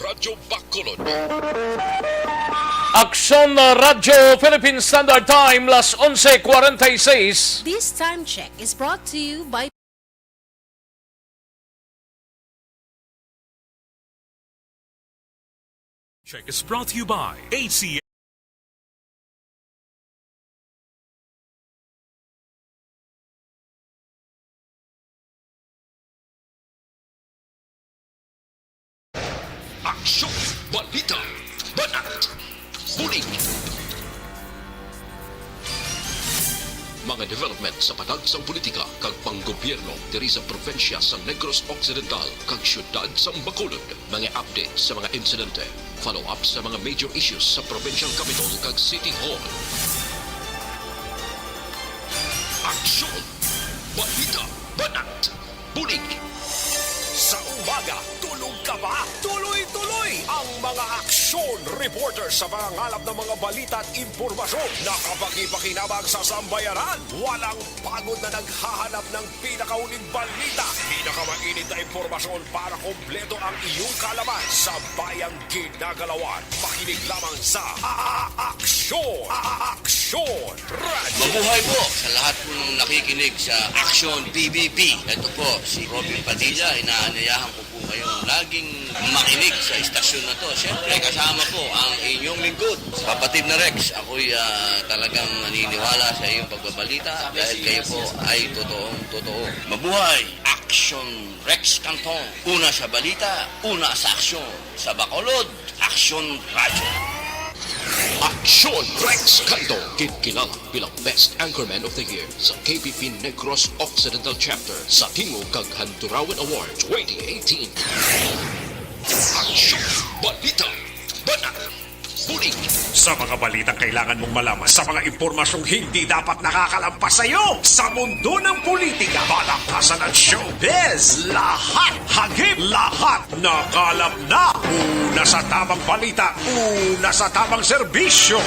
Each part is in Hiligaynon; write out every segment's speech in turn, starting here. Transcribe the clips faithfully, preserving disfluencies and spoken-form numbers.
Radyo Bacolod. Aksyon Radyo Philippine Standard Time, las onse cuarenta y seis. This time check is brought to you by Check is brought to you by A C. Aksyon, balita, banat, bulig. Mga development sa panag sang politika kag panggobyerno diri sa probinsya sa Negros Occidental kag siyudad sang Bacolod. Mga update sa mga insidente, follow-up sa mga major issues sa provincial capital kag city hall. Aksyon, balita, banat, bulig. Sa umaga, tulog ka ba? Tuloy-tuloy ang mga aksyon reporter sa pangangalap ng mga balita at impormasyon na kapakipakinabang sa sambayanan. Walang pagod na naghahanap ng pinakahuling balita, pinakamainit na impormasyon para kompleto ang iyong kaalaman sa bayang ginagalawan. Makinig lamang sa A-, A-, Aksyon! A-, A-, Aksyon! Radyo. Mabuhay po sa lahat po ng nakikinig sa Aksyon P B P. Ito po si Robin Padilla. Inaanyayahan ko po kayong laging makinig sa istasyon na to. Siyempre, kasama po ang inyong lingkod, Kapatid na Rex. Ako'y, ah, talagang naniniwala sa iyong pagbabalita dahil kayo po ay totoong totoo. Mabuhay! Aksyon Rex Cantong. Una sa balita, una sa aksyon. Sa Bacolod, Aksyon Radyo. Aksyon Rex Cantong, ginkilala bilang Best Anchorman of the Year sa K P P Negros Occidental Chapter sa Tingog kag Handurawan Award twenty eighteen. Aksyon, balita, banat, bulig. Sa mga balitang kailangan mong malaman, sa mga impormasyong hindi dapat nakakalampas sa iyo, sa mundo ng politika, palakasan at showbiz, lahat, hagip, lahat, nakalap na. Una sa tamang balita, una sa tamang serbisyo.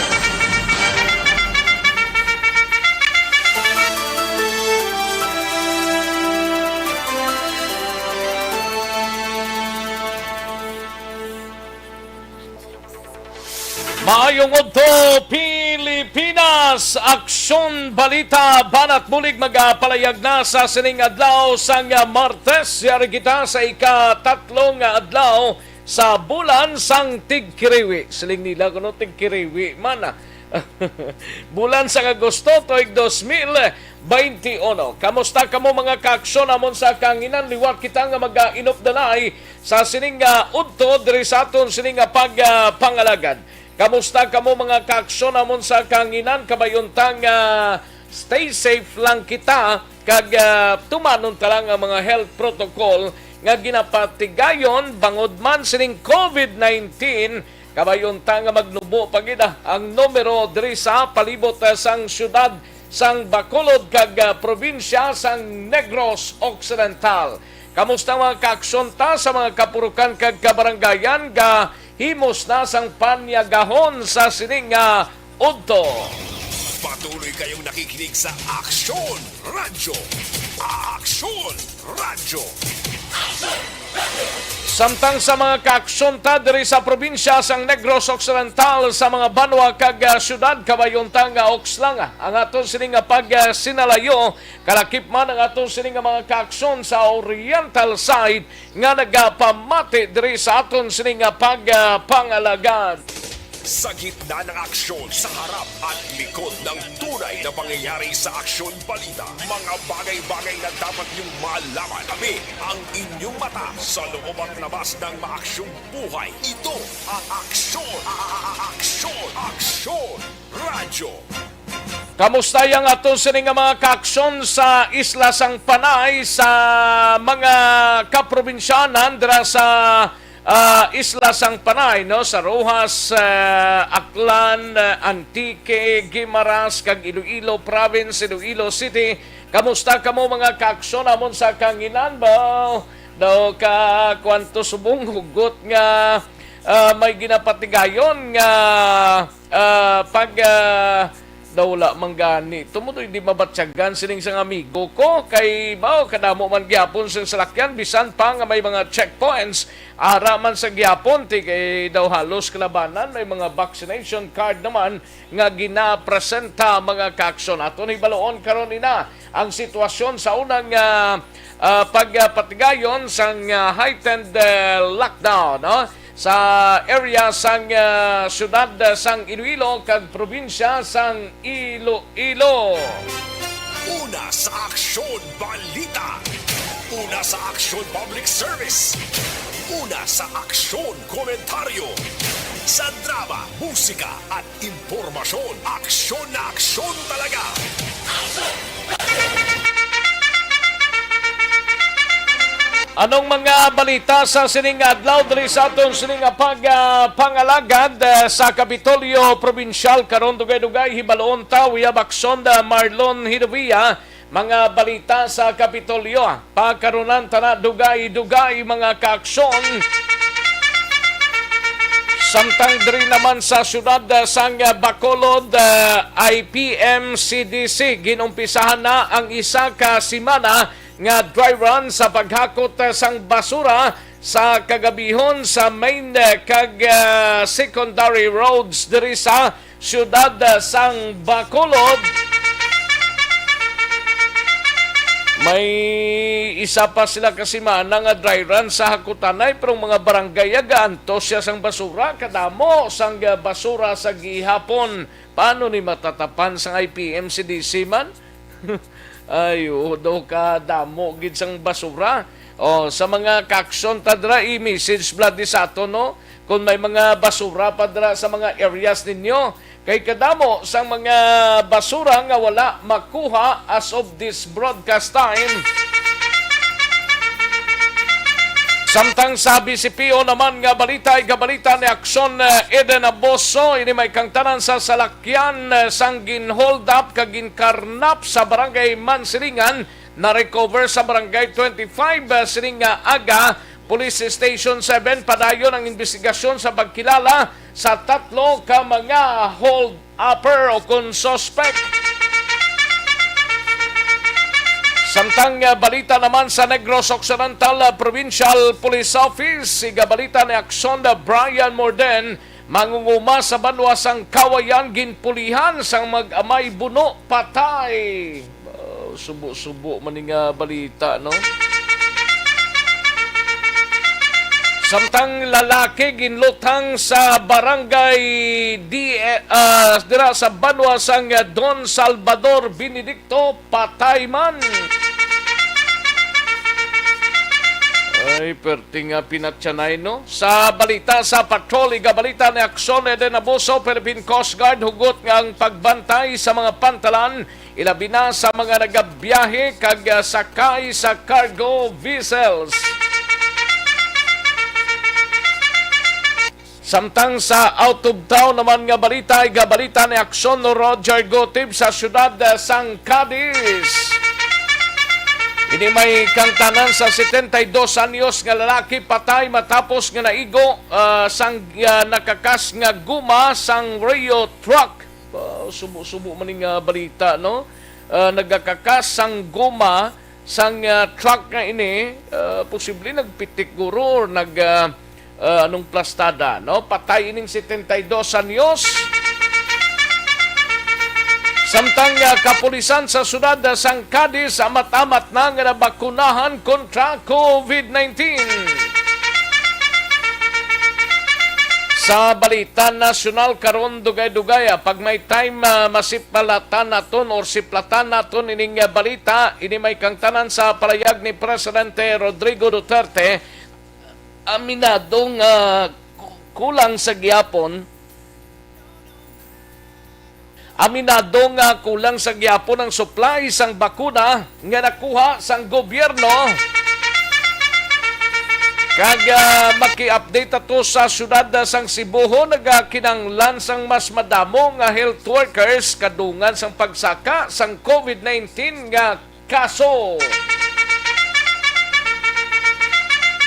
Maayong udto, Pilipinas! Aksyon, balita, banat, bulig magapalayag na sa sining adlaw sang Martes. Yari kita sa ikatatlo nga adlaw sa bulan sang Tigkiriwi. Siling nila kuno Tigkiriwi man, ah. Bulan sang Agosto, tuig dos mil baynte uno. Kamusta kamo, mga kaaksyon, amon sa kahanginan? Liwat kita nga mag-inupdanay sa sining, ah, udto diri sa aton sining, ah, pag, ah, pangalagad. Kamusta kamo, mga kaaksyon, amon sa kahanginan? Kabay unta nga stay safe lang kita kag, ah, tumanon ta lang ang mga health protocol nga ginapatigayon bangod man sining covid nineteen. Kabay unta nga magnubo pa gid, ah, ang numero diri sa palibot, ah, sang siyudad sang Bacolod kag, ah, probinsya sang Negros Occidental. Kamusta, mga kaaksyon, ta sa mga kapurukan kag kabaranggayan nga himos na sang panyagahon sa sini nga udto? Patuloy kayong nakikinig sa Aksyon Radyo. Aksyon Radyo. Samtang sa mga kaaksyon ta diri sa probinsya sang Negros Occidental, sa mga banwa kag, ah, siyudad, kabay unta nga oks lang, ah, ang aton sini nga pag, ah, sinalayo, kalakip man ang aton sini nga mga kaaksyon sa Oriental side nga nagapamati diri sa aton sini nga pag, ah, pangalagad. Sa gitna ng aksyon, sa harap at likod ng tunay na pangyayari sa Aksyon Balita, mga bagay-bagay na dapat niyong malaman. Kami ang inyong mata sa loob at labas ng maaksyong buhay. Ito ang Aksyon, a-, a-, a-, Aksyon, Aksyon Radyo. Kamusta ang aton sini nga mga kaaksyon sa Isla sang Panay, sa mga kaprobinsyanan dira sa, ah, Isla sang Panay, no? Sa Roxas, ah, Aklan, ah, Antique, Guimaras, kag Iloilo Province, Iloilo City. Kamusta kamo, mga kaaksyon, amon sa kahanginan ba? Daw ka kwanto subong hugot nga, ah, may ginapatigayon nga, ah, pag, ah, daw wala man gani. Tumudoy di mabatyagan sining sang amigo ko, kay bao kadamo man gyapon sing salakyan, bisan pa nga may mga checkpoints, ara man sa gyapon, ti kay daw halos kalabanan may mga vaccination card naman nga ginapresenta, mga kaaksyon. Aton hibaluon karon ina ang sitwasyon sa unang, ah, ah, pagpatigayon sang, ah, heightened, ah, lockdown, no? Sa area sang, ah, siyudad, ah, sang Iloilo kag probinsya sang Iloilo. Una sa Aksyon Balita. Una sa Aksyon Public Service. Una sa Aksyon Komentaryo. Sa drama, musika, at impormasyon, aksyon na aksyon talaga. Anong mga balita sa sining adlaw diri sa aton sining nga pag, ah, pangalagad, eh, sa Kapitolyo Probinsyal karon? Dugay-dugay hibaluon ta, we have Aksyon, ah, Marlon Hidovia. Mga balita sa Kapitolyo, pakarunan ta na dugay-dugay, mga kaaksyon. Samtang diri naman sa siyudad, ah, sang, ah, Bacolod, ah, I P M C D C, ginumpisahan na ang isa ka semana nga dry run sa paghakot, ah, sang basura sa kagabihon sa main, ah, kag, ah, secondary roads diri sa siyudad, ah, sang Bacolod. May isa pa sila ka semana nga dry run sa hakutanay, pero ang mga barangay agaantos siya sang basura. Kadamo sang, ah, basura sa gihapon. Paano ni matatapan sang I P M C D C man? Ay, oo, daw kadamo gid sang basura. O, sa mga kaaksyon ta dira, i-message bala di sa aton, no? Kung may mga basura pa dira sa mga areas ninyo. Kay kadamo sang mga basura nga wala makuha as of this broadcast time. Samtang sa B C P O naman nga balita, igabalita ni Aksyon, eh, Eden Aboso, ini may kangtanan sa salakyan, eh, sang gin-hold up kag ginkarnap sa Barangay Mansilingan, na-recover sa Barangay twenty-five, eh, sining nga aga. Police Station seven, padayon ang investigasyon sa pagkilala sa tatlo ka mga hold upper o kon suspect. Samtang, ah, balita naman sa Negros Occidental, ah, Provincial Police Office, igabalita ni Aksyon, ah, Brian Morden, mangunguma sa banwa sang Kawayan, ginpulihan sang mag-amay buno, patay. Ah, subo-subo man ni nga balita, no? Samtang lalaki ginlutang sa barangay di, ah, dira sa banwa sang Don Salvador Benedicto, patay man. Ay, perti nga pinatyanay, no? Sa balita sa patrol, igabalita ni Aksyon Eden Abuso, Philippine Coast Guard, hugot nga ang pagbantay sa mga pantalan, ilabi na sa mga nagabiyahe kag, ah, sakay sa cargo vessels. Samtang sa out of town naman nga balita, igabalita ni Aksyon Roger Gotib sa siyudad, ah, sang Cadiz. Ini may kangtanan sa setenta y dos anyos nga lalaki patay matapos nga naigo, ah, sang, ah, nakakas nga guma sang Rio truck. Ah, subo-subo man ni nga balita, no? Ah, nagakakas sang guma sang, ah, truck nga ini, ah, posible nagpitik guro or nag, ah, ah, anong plastada, no? Patay ining setenta y dos anyos. Samtang, ah, kapulisan sa siyudad, ah, sang Cadiz, amat-amat na nga nabakunahan kontra COVID nineteen. Sa balita nasyonal karon, dugay-dugay, ah, pag may time, ah, masipalatan naton or siplatan naton ining, ah, balita, ini may kangtanan sa palayag ni Presidente Rodrigo Duterte, aminado nga ku-, kulang sa gihapon Aminado nga kulang sa gihapon ang supply sang bakuna nga nakuha sang gobyerno. Kag, ah, maki-update ato sa siyudad, ah, sang Sibuho, nagakinahanglan sang mas madamo nga health workers kadungan sang pagsaka sang COVID nineteen nga kaso.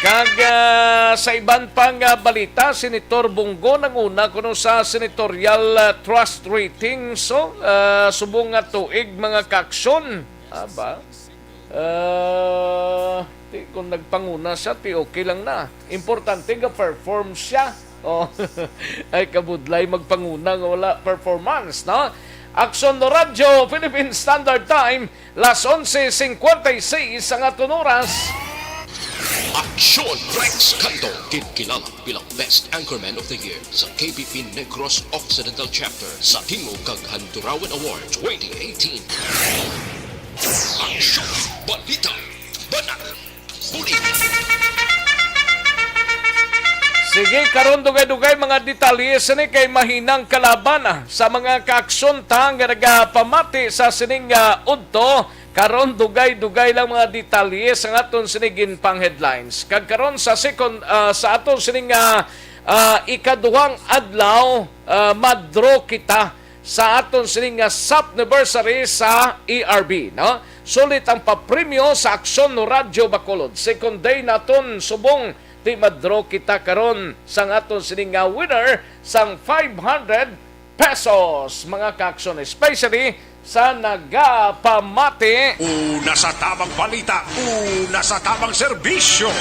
Kag, ah, sa iban pang, ah, balita, Senator Bong Go nanguna kuno sa senatorial, ah, trust rating. So, ah, subong nga tuig, mga kaaksyon. Aba? Ah, ti, kung nagpanguna siya, ti okay lang na. Importante nga perform siya. Oh. Ay, kabudlay magpanguna nga wala performance, no? Aksyon no Radyo, Philippine Standard Time, las onse cincuenta y seis ang aton oras. Aksyon Rex Cantong, ginkilala bilang Best Anchorman of the Year sa K P P Negros Occidental Chapter sa Tingog kag Handurawan Award twenty eighteen. Aksyon, balita, banat, bulig. Sige, karon dugay-dugay mga detalye sini kay mahinang kalaban, ah, sa mga kaaksyon ta nga nagapamati sa sining, ah, udto. Karon dugay-dugay lang mga detalye sa aton sini ginpang headlines. Kag karon sa second, ah, sa aton sining, ah, ah, ikaduhang adlaw, ah, ma-draw kita sa aton sini nga Sopniversary sa E R B, no? Sulit ang papremyo sa Aksyon no Radyo Bacolod. Second day naton subong ti ma-draw kita karon sang aton sini nga winner sang five hundred pesos, mga kaaksyon, especially sa nagapamati. Una sa tamang balita, una sa tamang serbisyo.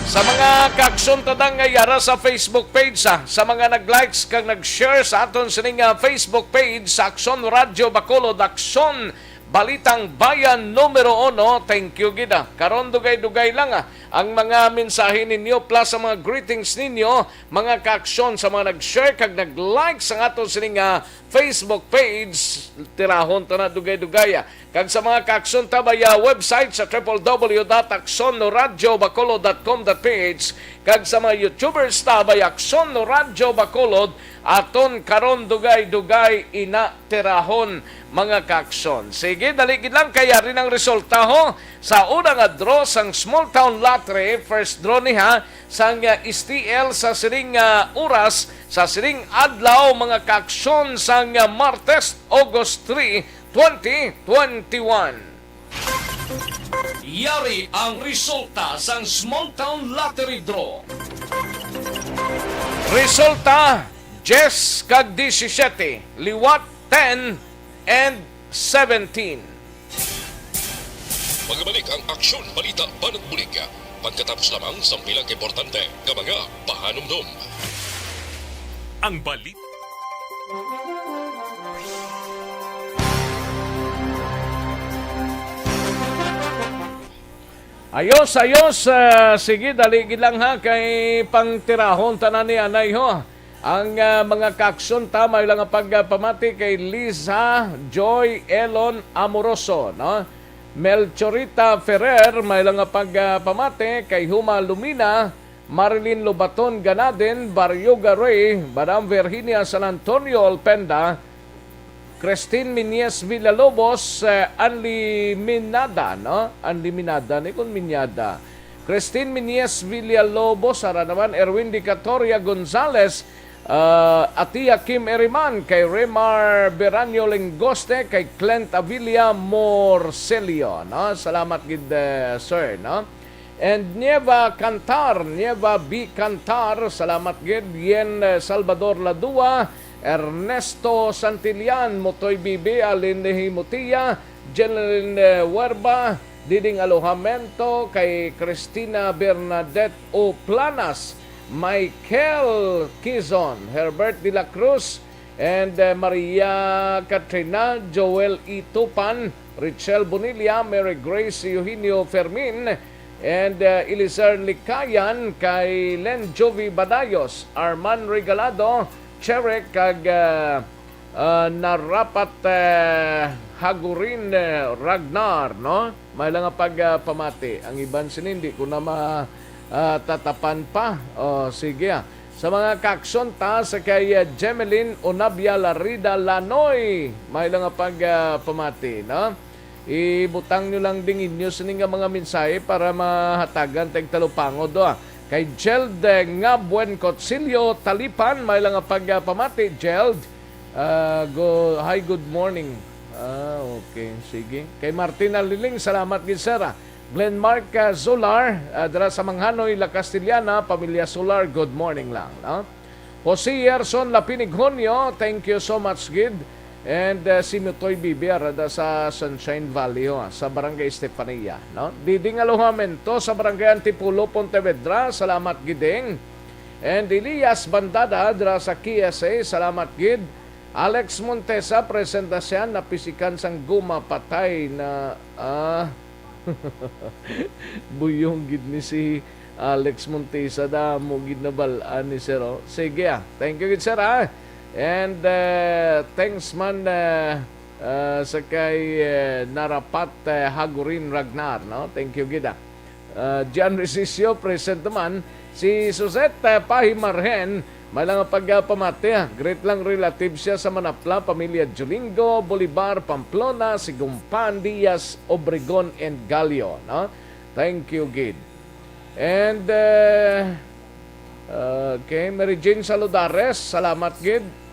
Sa mga kaaksyon ta dang nga yara sa Facebook page, ah, sa mga nag-likes kag nag-share sa aton sini nga Facebook page sa Aksyon Radyo Bacolod, Aksyon Balitang Bayan numero uno, thank you gid, ah. Karon dugay-dugay lang, ah, ang mga mensahe ninyo plus ang mga greetings ninyo, mga kaaksyon, sa mga nag-share kag nag-like sa aton sini nga Facebook page, tirahon ta na dugay-dugay, ah. Kag sa mga kaaksyon ta via website sa triple W dot aksyon no radyo bacolod dot com dot P H, kag sa mga YouTubers ta via Aksyon no Radyo Bacolod, aton karon dugay-dugay ina tirahon, mga kaaksyon. Sige, dali gid lang kay yari ang resulta ho sa una nga draw sang Small Town Lottery, first draw niha sang, ah, S T L sa sining, ah, oras, sa sining adlaw, mga kaaksyon, sang, ah, Martes, August three, twenty twenty-one. Yari ang resulta sang Small Town Lottery Draw. Resulta, diyes kag disisiyete, liwat ten and seventeen. Magabalik ang Aksyon Balita Banat Bulig pagkatapos lamang sang pila ka importante nga mga pahanumdom. Ang balit. Ayos, ayos. Ah, sige, dali gid lang ha, kay pangtirahon tanan ni anay ho. Ang, ah, mga kaaksyon ta, may lang nga pagpamati kay Liza Joy Elon Amoroso, no? Melchorita Ferrer, may lang nga pagpamati kay Huma Lumina, Marilyn Lobaton Ganaden, Barrio Garay, Madam Virginia San Antonio Alpenda, Christine Miñez Villalobos, eh, Anli Minada, no? Anli Minada ni kun Miñada. Christine Miñez Villalobos, ara naman, Erwin Dicatoria Gonzalez, ah, Atia Kim Eriman, kay Remar Beranyo Lengoste, kay Clint Avila Morcelio, no? Salamat gid, eh, sir, no? And Nieva Cantar, Nieva B Cantar, salamat gid. Yen, eh, Salvador Ladua, Ernesto Santillan, Motoy Bibi, Alin Himutia, Jeneline, eh, Huerba, Diding Alojamento, kay Christina Bernadette O Planas, Michael Quizon, Herbert de la Cruz, and, eh, Maria Katrina, Joel E Tupan, Richel Bonilla, Mary Grace Eugenio Fermin, and, eh, Eliezer Likayan, kay Len Jovi Badayos, Arman Regalado, Cherek, kag, eh, ah, Narapat, eh, Hagurin, eh, Ragnar, no? May lang nga pag, ah, pamati. Ang iban sini, hindi ko na ma-, ah, tatapan pa. Oh, sige, ah. Sa mga kaaksyon ta, sa kay, ah, Jemeline Onabia Larida Lanoy, may lang nga pag, ah, pamati, no? Ibutang nyo lang ding inyo sini nga mga mensahe para mahatagan tag talupangod, ah. Kay Jeld, eh, nga buen kutsilyo, Talipan, may lang nga pag, ah, pamati, Jeld. Ah, go, hi, good morning. Ah, okay, sige. Kay Martin Aliling, salamat gid, sir, ah. Glenmark, ah, Zolar, ah, dira sa Manghanoy, La Castellana, pamilya Solar, good morning lang, no? Jose Yerson Lapinig Honyo, thank you so much, gid. And, ah, si Mutoy Bibi, ara da sa Sunshine Valley, ho, sa Barangay Estefania, no? Diding Alojamento sa Barangay Antipolo, Pontevedra, salamat, giding. And Elias Bandada, dira sa K S A, salamat, gid. Alex Montesa, present na siya, napisikan sang guma, patay na, ah, buyong gid ni si Alex Montesa, damo gid nabal-an ni sir, oh. Sige, ah. Thank you gid, sir, ah. And, eh, thanks man, eh, eh, sa kay, eh, Narapat, eh, Hagurin Ragnar, no? Thank you gid, ah. Ah, John Resicio, present naman. Si Suzette, eh, Pahimarhen, may lang pagpamati, ah. Greet lang, relative siya sa Manapla, pamilya Julingo, Bolivar, Pamplona, Sigumpan, Diaz, Obregon, and Gallo, no? Thank you, gid. And, eh, okay, Mary Jane Saludares, salamat, gid.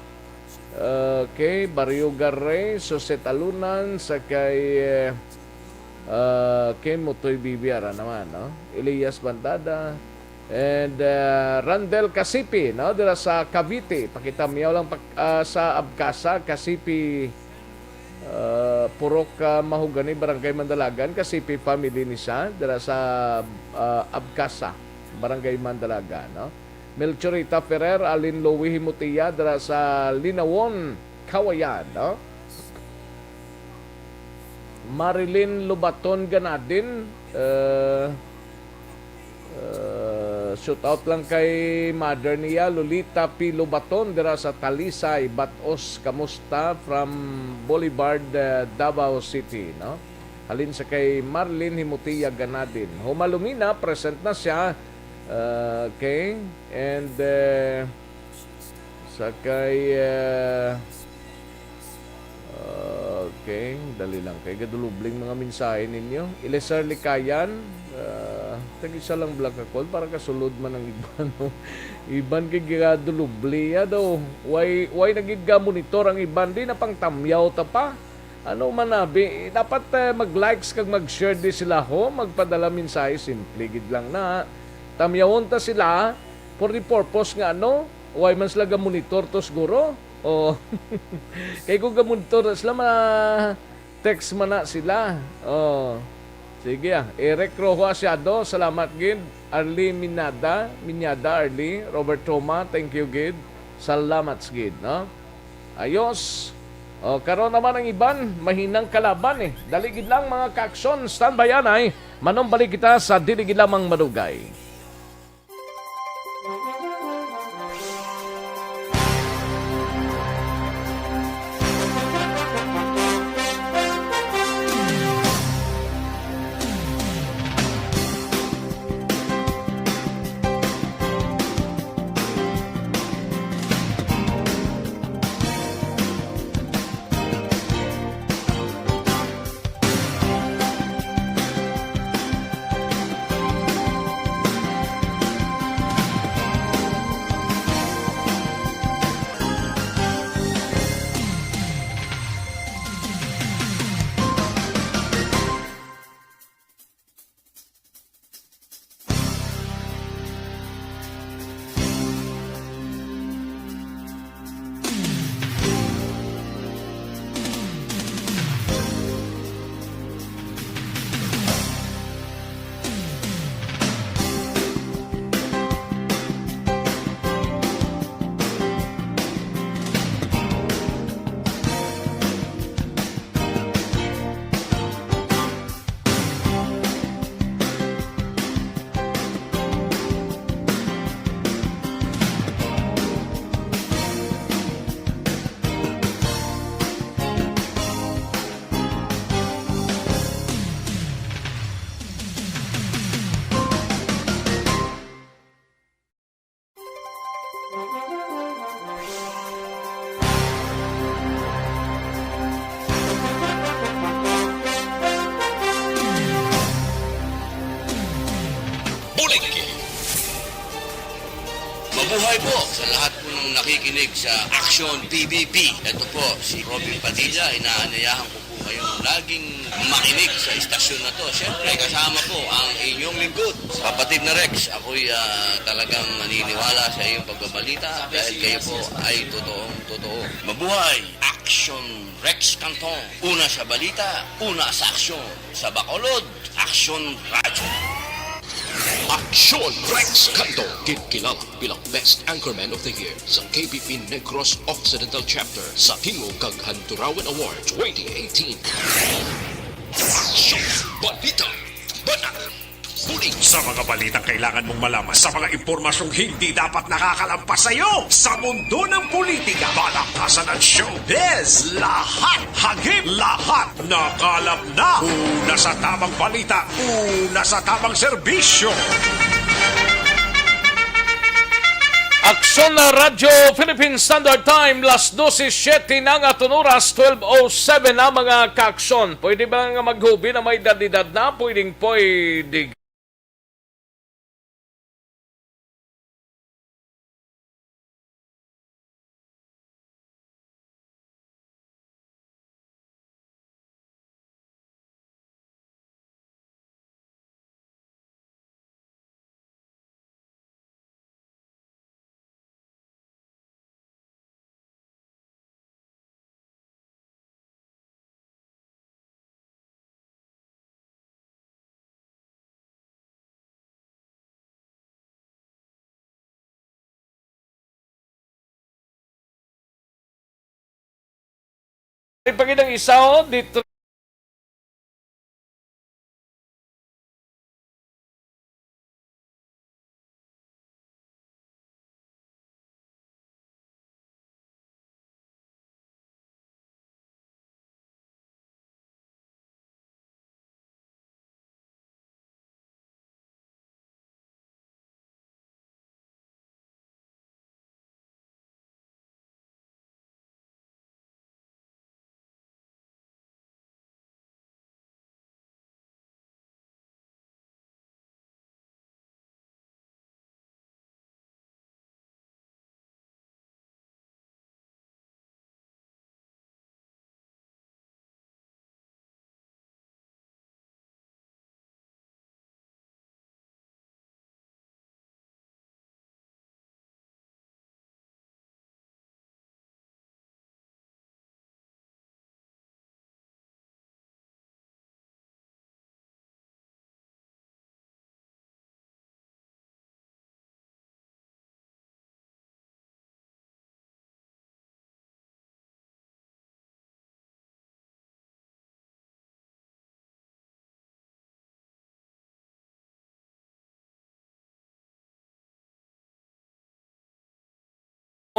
Okay, Barrio Garay, Suzette Alunan, sa kay, eh, ah, kay Mutoy Bibi, ara naman, no? Elias Bandada, and, ah, Randel Casipi, no? Dira sa Cavite, pakitamyaw lang pak-, ah, sa Abcasa, Casipi, ah, Purok, ah, Mahogany, Barangay Mandalagan, Casipi family ni siya, dira sa, ah, Abcasa, Barangay Mandalagan, no? Melchorita Ferrer, Alin Louie Himutia, dira sa Linawon, Kawayan, no? Marilyn Lubaton Ganadin, eh, eh, shout out lang kay mother niya, Lolita P. Lubaton, dira sa Talisay, Batos, kamusta? From Boulevard, eh, Davao City, no? Halin sa kay Marlene Himutia Ganadin. Humalumina, present na siya. Eh, okay. And, eh, sa kay, eh, okay, dali lang kay gadulubling mga mensahe ninyo. Eliezer Likayan, ah, tag-isa lang bala ka call para kasulod man ang iban, no? Iban kay gadulubli ya daw. Why, why nagid ga monitor ang iban? Di na pang tamyaw ta pa. Ano man abi, dapat, eh, mag-likes kag mag-share di sila, ho, magpadala mensahe, simple gid lang na. Tamyawon ta sila for the purpose nga ano, why man sila ga-monitor to siguro? O, kay kung ga-monitor na sila, ma-text man na sila. O, sige, ah. Eric Rojo Asiado, salamat gid. Arlie Minada, Minyada, Arlie, Robert Roma, thank you gid. Salamat gid, no? Ayos. O, karon naman ang iban, mahinang kalaban, eh. Dali gid lang, mga ka-aksyon, standby anay. Manumbalik kita sa dili gid lamang madugay. Bulig! Mabuhay po sa lahat po ng nakikinig sa Action P B B. Ito po si Robin Padilla, inaanyayahan ko po Kayong laging makinig sa istasyon na to. Siyempre, kasama po ang inyong lingkod, Kapatid na Rex. Ako'y, ah, talagang naniniwala sa iyong pagbabalita dahil kayo po ay totoong totoo. Mabuhay! Action Rex Canton. Una sa balita, una sa aksyon. Sa Bacolod, Aksyon Radyo. Aksyon Rex Canto, ginkilala bilang Best Anchorman of the Year sa K B P Negros Occidental Chapter sa Tingog kag Handurawan Award twenty eighteen. Aksyon Balita. Bana. Buling. Sa mga balitang kailangan mong malaman, sa mga impormasyong hindi dapat nakakalampas sa iyo, sa mundo ng politika, balakasan at showbiz, lahat hagip, lahat nakalap na. Una sa tamang balita, una sa tamang serbisyo. Aksyon na Radyo Philippine Standard Time, las dose siete na nga aton oras, twelve oh seven na, mga kaaksyon. Pwede ba nga maghubi na may edad-edad na? Pwedeng pwede. Ipakita ang isa, oh, dito.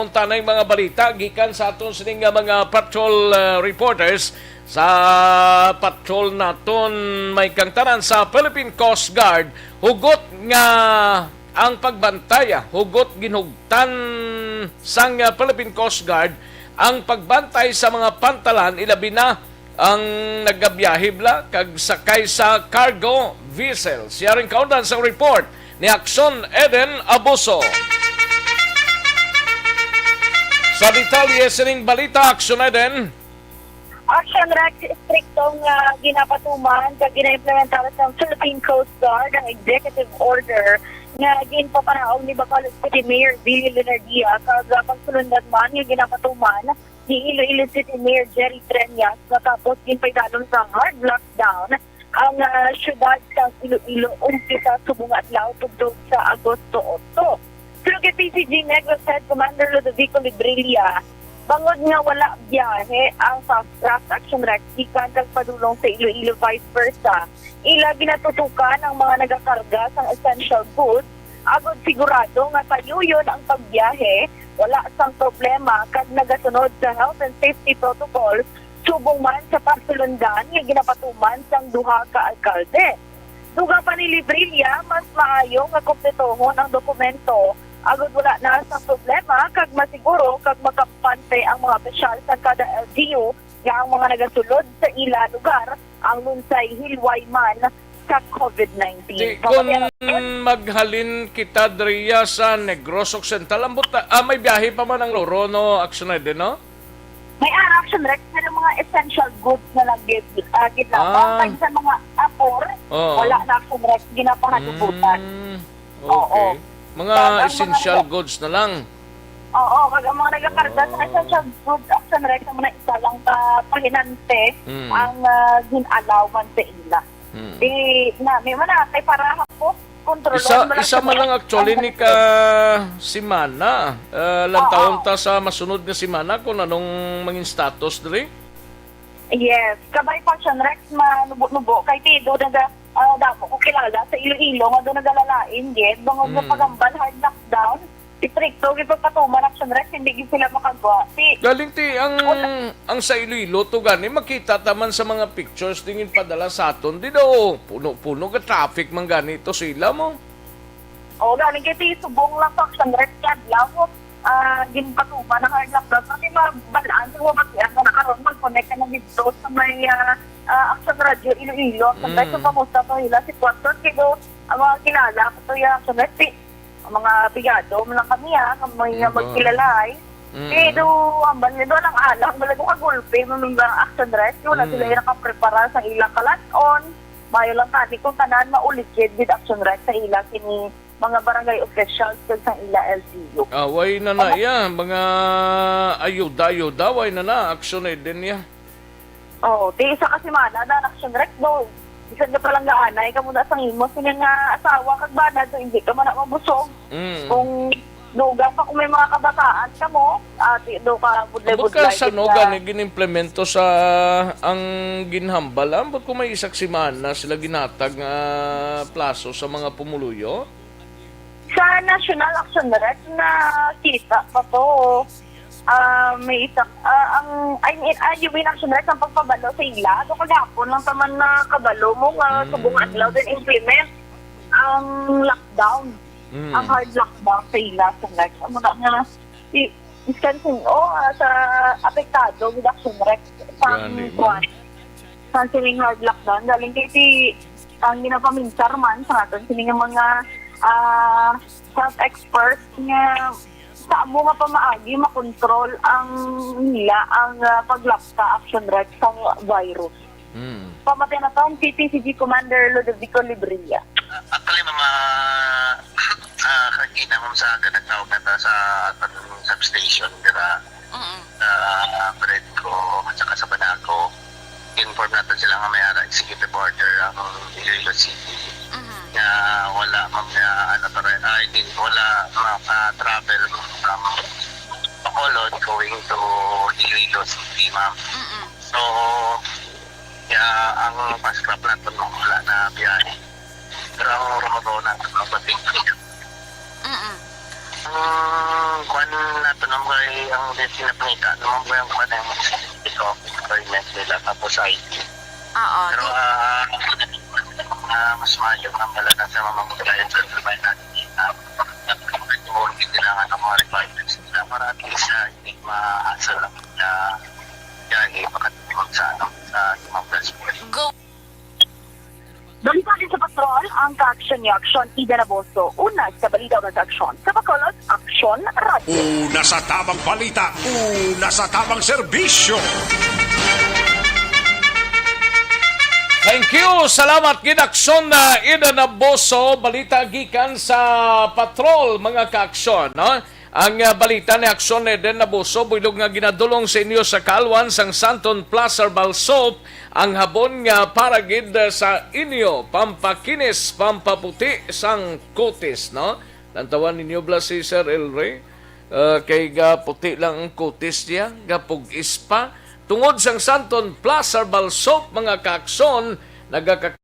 Unta na yung mga balita gikan sa aton sining nga mga patrol, uh, reporters sa patrol naton, may kangtanan sa Philippine Coast Guard, hugot nga ang pagbantay, ah, hugot ginhugtan sang, ah, Philippine Coast Guard ang pagbantay sa mga pantalan, ilabi na ang nagabiyahe bala kag sakay sa cargo vessel. Siya rin kaundan sa report ni Action Eden Abuso. Sa detalye sining balita, Action Eden. Action Rex, istriktong, ah, ginapatuman kag ginaimplementar sang Philippine Coast Guard ang executive order nga ginpapanaog ni Bacolod City Mayor Billy Leonardia kag, ah, pagsulundan man nga ginapatuman ni Iloilo City Mayor Jerry Treñas, matapos ginpaidalom sa hard lockdown ang, ah, siyudad sang Iloilo umpisa subong nga adlaw tubtob sa Agosto otso. Suno kay P C G Negros Head Commander Ludovico Librilla, bangod nga wala biyahe ang Fast Track Action Rex gikan kag padulong sa Iloilo, vice versa, ila ginatutukan ang mga nagakarga sang essential goods agod sigurado nga sayuyon ang pagbiyahe, wala sang problema kag nagasunod sa health and safety protocols, subong man sa pagsulundan nga ginapatuman sang duha ka alkalde. Dugang pa ni Librilla, mas maayo nga kumpletohon ang dokumento agod wala na sang problema kag masiguro kag makampante ang mga opisyal sa kada L G U nga ang mga nagasulod sa ila lugar ang lunsay hilway man sa COVID nineteen. Di, Pabati kung ang report. Maghalin kita diriya sa Negros Occidental, ambot, ah, may biyahe pa man ang Loro, no, Action Eden, no? May ara Action Rex, pero mga essential goods na lang gid, ah, gid lamang. Ah. Kag sa mga apor, Oo. wala na, Action Rex, ginapahadubutan. Mm, Oo. okay. Mga Kag ang mga essential naga- goods na lang. Oo, kag ang mga nagakarga sa Ah. essential goods, Action Rex, ang mga isa lang ka pahinante Mm. ang, ah, gin-allow man sa ila. Mm. Di, na, may manatay para hapos, kontrolon Isa, mo lang isa sa man lang mga actually ni ka semana. Ah, lantawon Oo. ta sa masunod nga semana kung anong mangin status diri. Yes. Kabay pa siya, Rex, manubo-nubo. Kay ti, do naga, ah, damo ko kilala sa Iloilo nga do nagalalain, gid. Bangod nga Mm. pagambal hard lockdown, istrikto gid pagpatuman, Action Rex, hindi gid sila makagwa. Ti, Galing ti ang, Wala. ang sa Iloilo to gani, makita ta man sa mga pictures dingin padala sa aton. Di daw, puno-puno ka traffic man gani to sa ila mo. Oo, galing kay ti subong lang sa Action Rex kadlaw. Ah, ginpatuman ang hard lockdown. Kasi mabalaan sa mga batian na nakaroon, mag-connect ka na dito sa may, ah, ah, Action Radio Iloilo. Action Rex, Mm. kung kamusta to ila sitwasyon? Kay do, ang mga kilala ko to, ya, Action Rex, ti, ang mga pigado man lang kami, ah, kami nga Diba? magkilala, eh. Mm. Kay do, ang banyo do, lang alang, wala ko kagulpi, mga Action Rex, wala sila Mm. yung nakaprepara sa ilang kalat-on. Mayo lang tani kung tanan maulikid with Action Rex sa ila kini mga barangay officials kag sa ila L G U. Ah, way na na Tama. iya, mga ayuda-ayuda, way na na, action na din niya. Oo, ti isa ka semana na Action Rex do. Bisan ka palang gaanay ka muna sang imo sini nga asawa kag bana do, hindi ka man na mabusog. Mm. Kung dugang pa kung may mga kabataan ka mo, ati do ka Ambot ka budlay-budlay sa gid noga nga ni ginimplemento sa ang ginhambal. Ambot kung may isak semana sila ginhatag nga plaso sa mga pumuluyo? Sa National Action Rep, nakita pa to. Ah, may isa, ah, ang, I mean, ah, you mean Action Rep ang pagpabalo sa ila. So, kagapon lang taman na kabalo mo nga Mm. subong adlaw din implement ang lockdown, Mm. ang hard lockdown sa ila. So, like, amo na nga, i-, iskan sin-o, ah, sa apektado with Action Rep. Sang Gani, kuwan. ma'am. Sa sining hard lockdown, galing kay si, ang ginapaminsar man sa aton sining mga, ah, health experts nga sa amo nga pamaagi makontrol ang nila ang, ah, paglapta, Action Rep, sang virus. Hmm. Pamati na to ang C P C G Commander Ludovico Librilla. Ah, actually, ma'am, ah, ah, kagina, ma'am, sa kanagtawag na ta sa aton substation, dira Mm. sa Bredco at saka sa Banaco, inform natin sila nga may ara executive order ang Iloilo City Mhm. nga wala, ma'am, nga, ano, to, ay, di, wala maka-travel from Bacolod going to Iloilo City, ma'am. Mm-mm. So, kaya ang fast craft natin, ma'am, wala na biyahe. Pero ang Roro natin, ma'am, bating Mm-mm. Ang kuwan nato naman kay ang destiny pangita naman po yung kuwan yung ito, employment nila tapos I T. Oo, Pero di- ah, ah, mas maayo nga pala na sa mga manggayon sa trabaho natin, ah, hindi kailangan ng mga requirements nila para at least, ah, hindi ma-hassle ang, ah, biyahe makatulong sa, ano, sa imong transport. Go. Balita din sa Patrol, ang kaaksyon ni Aksyon Ida Naboso. Una sa balita, una sa aksyon. Sa Bacolod, Aksyon Radyo. Una sa tabang balita, una sa tabang serbisyo. Thank you. Salamat gid, Aksyon na Ida Naboso. Balita gikan sa Patrol, mga kaaksyon, no? Ang, ah, balita ni Aksyon Eden Naboso, buylog nga ginadulong sa inyo sa kaalwan sang Santon Plus Herbal Soap, ang habon nga para gid, ah, sa inyo, pampakinis, pampaputi sang kutis, no? Lantawan ninyo bala si Sir Elroy, ah, kay gaputi lang ang kutis niya, gapugis pa. Tungod sang Santon Plus Herbal Soap, mga kaaksyon, nagaka-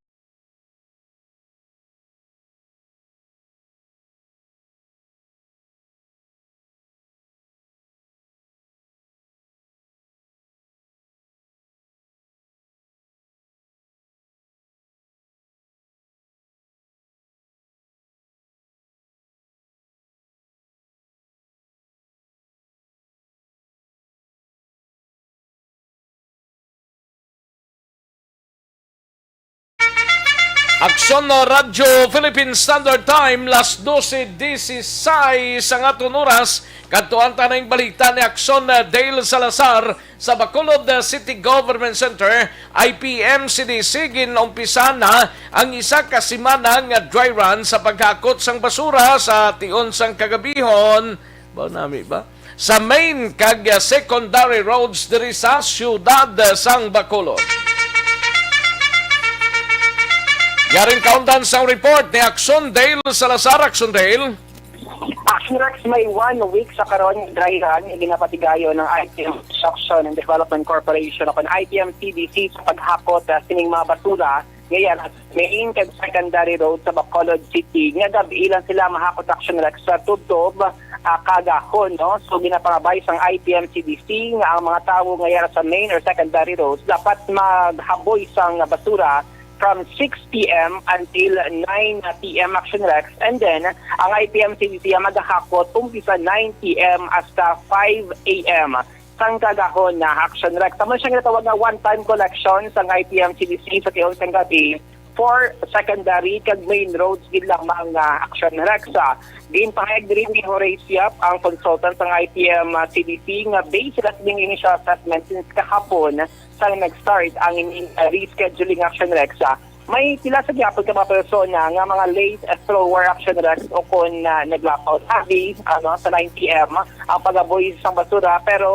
Aksyon na Radyo Philippine Standard Time, las dose dieciséis ang aton oras. Kadtuan ta ning balita ni Aksyon na Dale Salazar sa Bacolod City Government Center. I P M C D C, ginumpisa na ang isa ka semana nga dry run sa paghakot sang basura sa tion sang kagabihon. Ba nami ba? Sa main kag secondary roads diri sa siyudad sang Bacolod. Yaring kaundan sang report ni Aksyon Dale Salazar. Aksyon Dale. Action Rex, may one week sa karon nga dry run nga ginapatigayon ng I P M Construction and Development Corporation o kon I P M C D C sa paghakot, ah, sining mga basura nga yara sa main kag secondary road sa Bacolod City. Nga gab-i lang sila mahakot, Action Rex, sa tubtob, ah, kagahon, no? So, ginapangabay sang I P M C D C nga ang mga tawo nga yara sa main or secondary roads dapat maghaboy sang basura from six p m until nine p m, Action Rex. And then, ang I P M C D C ang magahakot umpisa nine p m hasta five a m sang kagahon na, Action Rex. Amo siya nga natawag nga one-time collection sang I P M C D C sa tion sang gab-i for secondary kag main roads gid lamang nga, Action Rex. Ah, ginpahayag diri ni Horace Yap, ang consultant sang I P M C D C, nga based sila sa ining initial assessment since kahapon sang nag-start ang ining, ah, rescheduling, Action Rex. Ah, may pila sa gyapon ka mga persona nga mga late, ah, thrower, Action Rex, o kon, ah, naglapaw tabi, ano, sa nine p m ang pagaboy sang basura, pero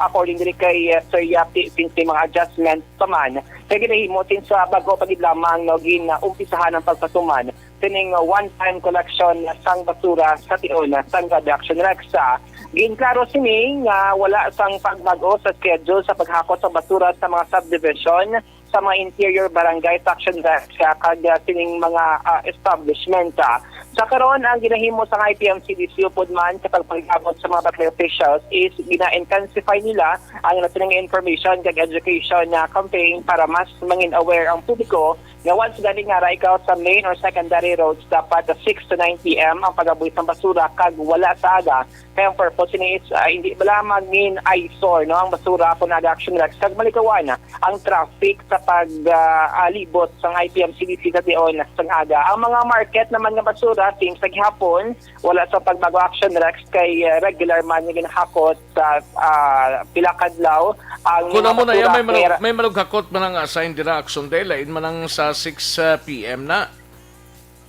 according diri kay, ah, Sir Yap, since may mga adjustment pa man kay ginahimo since, ah, bag-o pa gid lamang, no, gin-umpisahan ang pagpatuman sining one-time collection sang basura sa tion sang gab-i, Action Rex. Ah, ginklaro sini nga wala sang pagbag-o sa schedule sa paghakot sa basura sa mga subdivision sa mga interior barangay, Action Rex, ah, kag, ah, sining mga, ah, establishment. Ah, sa karon, ang ginahimo sang I P M C D C upod man sa pagpanglabot sa mga barangay officials is gina-intensify nila ang nasining information kag education na campaign para mas mangin aware ang publiko nga once gani nga ra ikaw sa main or secondary roads, dapat sa six to nine p m ang pagaboy sang basura kag wala sa aga. Kay ang purpose sini is, ah, hindi ba lamang gin-eyesore, no, ang basura kon aga, Action Rex, kag malikawan ang traffic sa pag, ah, ah, libot sang I P M C D C sa tion sang aga. Ang mga market naman nga basura, same sa gihapon, wala sa pagbago, Action Rex, kay, ah, regular man nga ginahakot sa, ah, pila ka adlaw ang Kung mga amo na yan, may basura. Manug-, may manughakot man ang assign dira, Action Dale, lain man ang sa six p m na.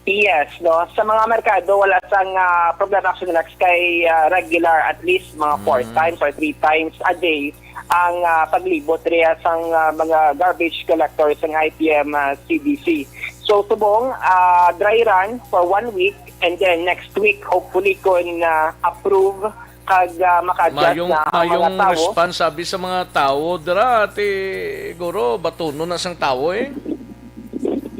Yes, no. Sa mga merkado, wala sang, ah, problema, Action Rex, kay, ah, regular, at least mga four Mm. times or three times a day ang, ah, paglibot riya sang, ah, mga garbage collector sang I P M, ah, C D C. So, subong, ah, dry run for one week, and then next week, hopefully, kung, ah, approve kag, ah, maka-adjust Mayong, na ang mga mayong tawo. Response, sabi sa mga tawo, dira, ti, guro, batunon na sang tawo, eh.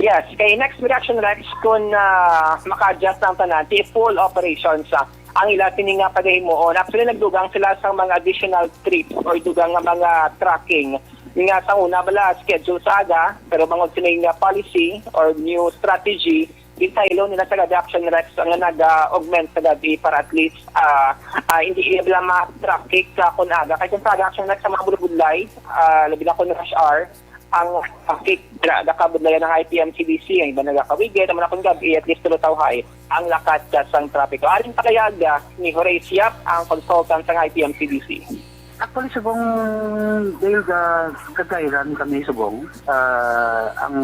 Yes, kay next reaction, Rex, kung, ah, maka-adjust ang tanan, ti full operations, ah, ang ila sini nga pagahimuon. Actually, nagdugang sila sa mga additional trips or dugang nga mga tracking nga sa una bala schedule sa aga, pero bangod sini nga policy or new strategy, ginpahilo nila sa gab-i, Action Rex, nga nag-augment sa gab-i para at least, ah, ah, hindi ila ma-traffic sa kun aga. Kay kung sa aga, Action Rex, sa mga bulubudlay, ah, labi na kung rush hour, ang traffic, gra-, gakabudlayan ng I P M C D C, ang iba nagakawigit, naman akong gab-i, at least tulutawhay ang lakat sa sang trapiko. Aring pakayag, ah, ni Horace Yap, ang consultant sa I P M C D C. Actually, subong, dahil ga-, gagayran kami, subong, ah, ang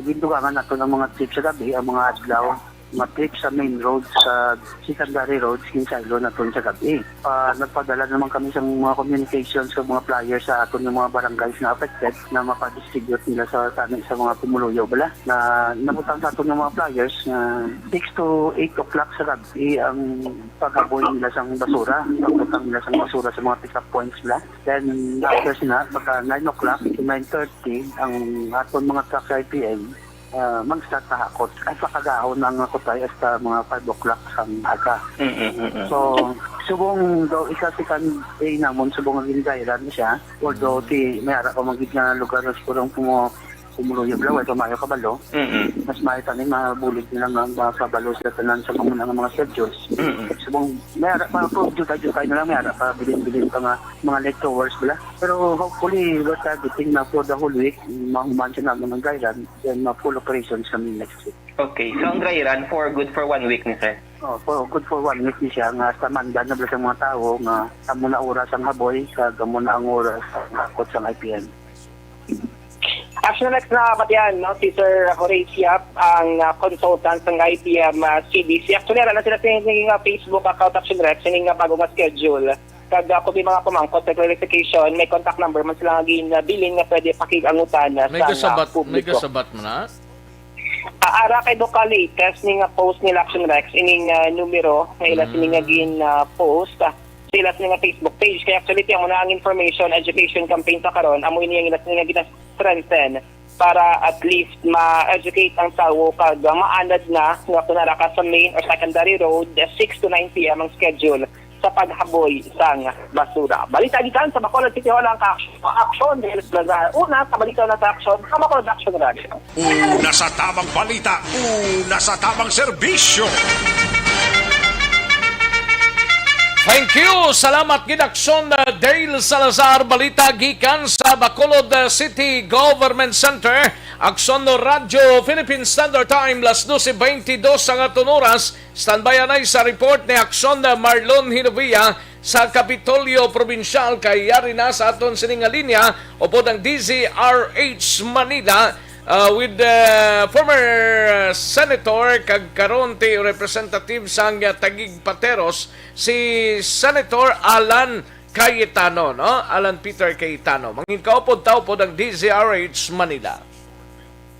gindugangan nato ng mga trip sa gab-i, ang mga adlaw, mga trip sa main road, sa secondary roads, ginsaylo naton sa gab-i. Ah, nagpadala naman kami sa mga communications sa mga flyers sa aton nga mga barangays na affected na mapadistribute nila sa, sa, sa mga pumuluyo bala. Na nabutang sa aton nga mga flyers nga six to eight o'clock sa gab-i ang paghaboy nila sang basura, pagbutang nila sang basura sa mga pick-up points nila. Then, after sina, pagka nine o'clock to nine thirty, ang aton mga truck sa I P M, ah, mag-start na hakot. Ay, pakagahon ang kutay hasta mga five o'clock sang aga. Mm, mm, mm. So, subong daw, ika second day namon, subong nga gindayran siya. Although, ti, may ara pa man gid nga lugar na siguro ang pumo-, Kumuloy yung lawa, ito mayo kabalo. Mm-mm. Mas maayo pa ni mabulig nila nga makabalo sa tanan sa mga, mga schedules. Mm-mm. Subong, may ara pa, po, dugay-dugay na lang, may ara pa, bilin-bilin pa nga, mga late hours bala. Pero hopefully, we're targeting na for the whole week, mahuman siya naman ng Gairan, then ma-full operations kami next week. Okay, so ang Gairan for good for one week ni sir? Oh, for good for one week ni siya, nga sa manda na bala sa mga tao, nga amo na oras ang haboy, sa gamo na ang oras ang hakot sa I P M. Action Rex, na batian, no, si Sir Horace Yap, ang, ah, consultant sang I P M, ah, C D C. Actually, ara na sila sa ining, ah, Facebook account, Action Rex, ining, ah, bago nga schedule. Kag, ah, kung may mga pamangkot sa clarification, may contact number man sila nga ginabilin nga pwede pakig-angutan, ah, May sa, ah, kasabat, may publiko. Kasabat man na? Ah, ara kay do ka latest ni nga post ni Action Rex, ining, ah, numero nga ila sini nga Mm. gin, ah, post, ah, sa ila sini nga Facebook page. Kaya actually, tiyan mo na ang information, education campaign sa karon, amo ini ang ila sini nga gina-strengthen para at least ma-educate ang tawo kag maanad na nga kung ara ka sa main or secondary road, six to nine P M ang schedule sa paghaboy sang basura. Balita gikan sa Bacolod City Hall ang ka-action, Action Rex Lazar. Una, sa balita na sa action, sa Bacolod Action Radio. Una sa tamang balita, una sa tamang serbisyo. Thank you. Salamat gid, Action, uh, Dale Salazar. Balita gikan sa Bacolod, uh, City Government Center. Action Radyo Philippine Standard Time, las doce veintidós ang aton oras. Standby anay sa report ni Action, uh, Marlon Hinovia sa Kapitolyo Provincial. Kay yari na sa aton sining nga linya upod ang D Z R H Manila, uh, with, uh, former Senator kag karon ti representative sang, uh, Taguig Pateros, si Senator Alan Cayetano, no? Alan Peter Cayetano. Mangin kaupod ta upod ang D Z R H Manila.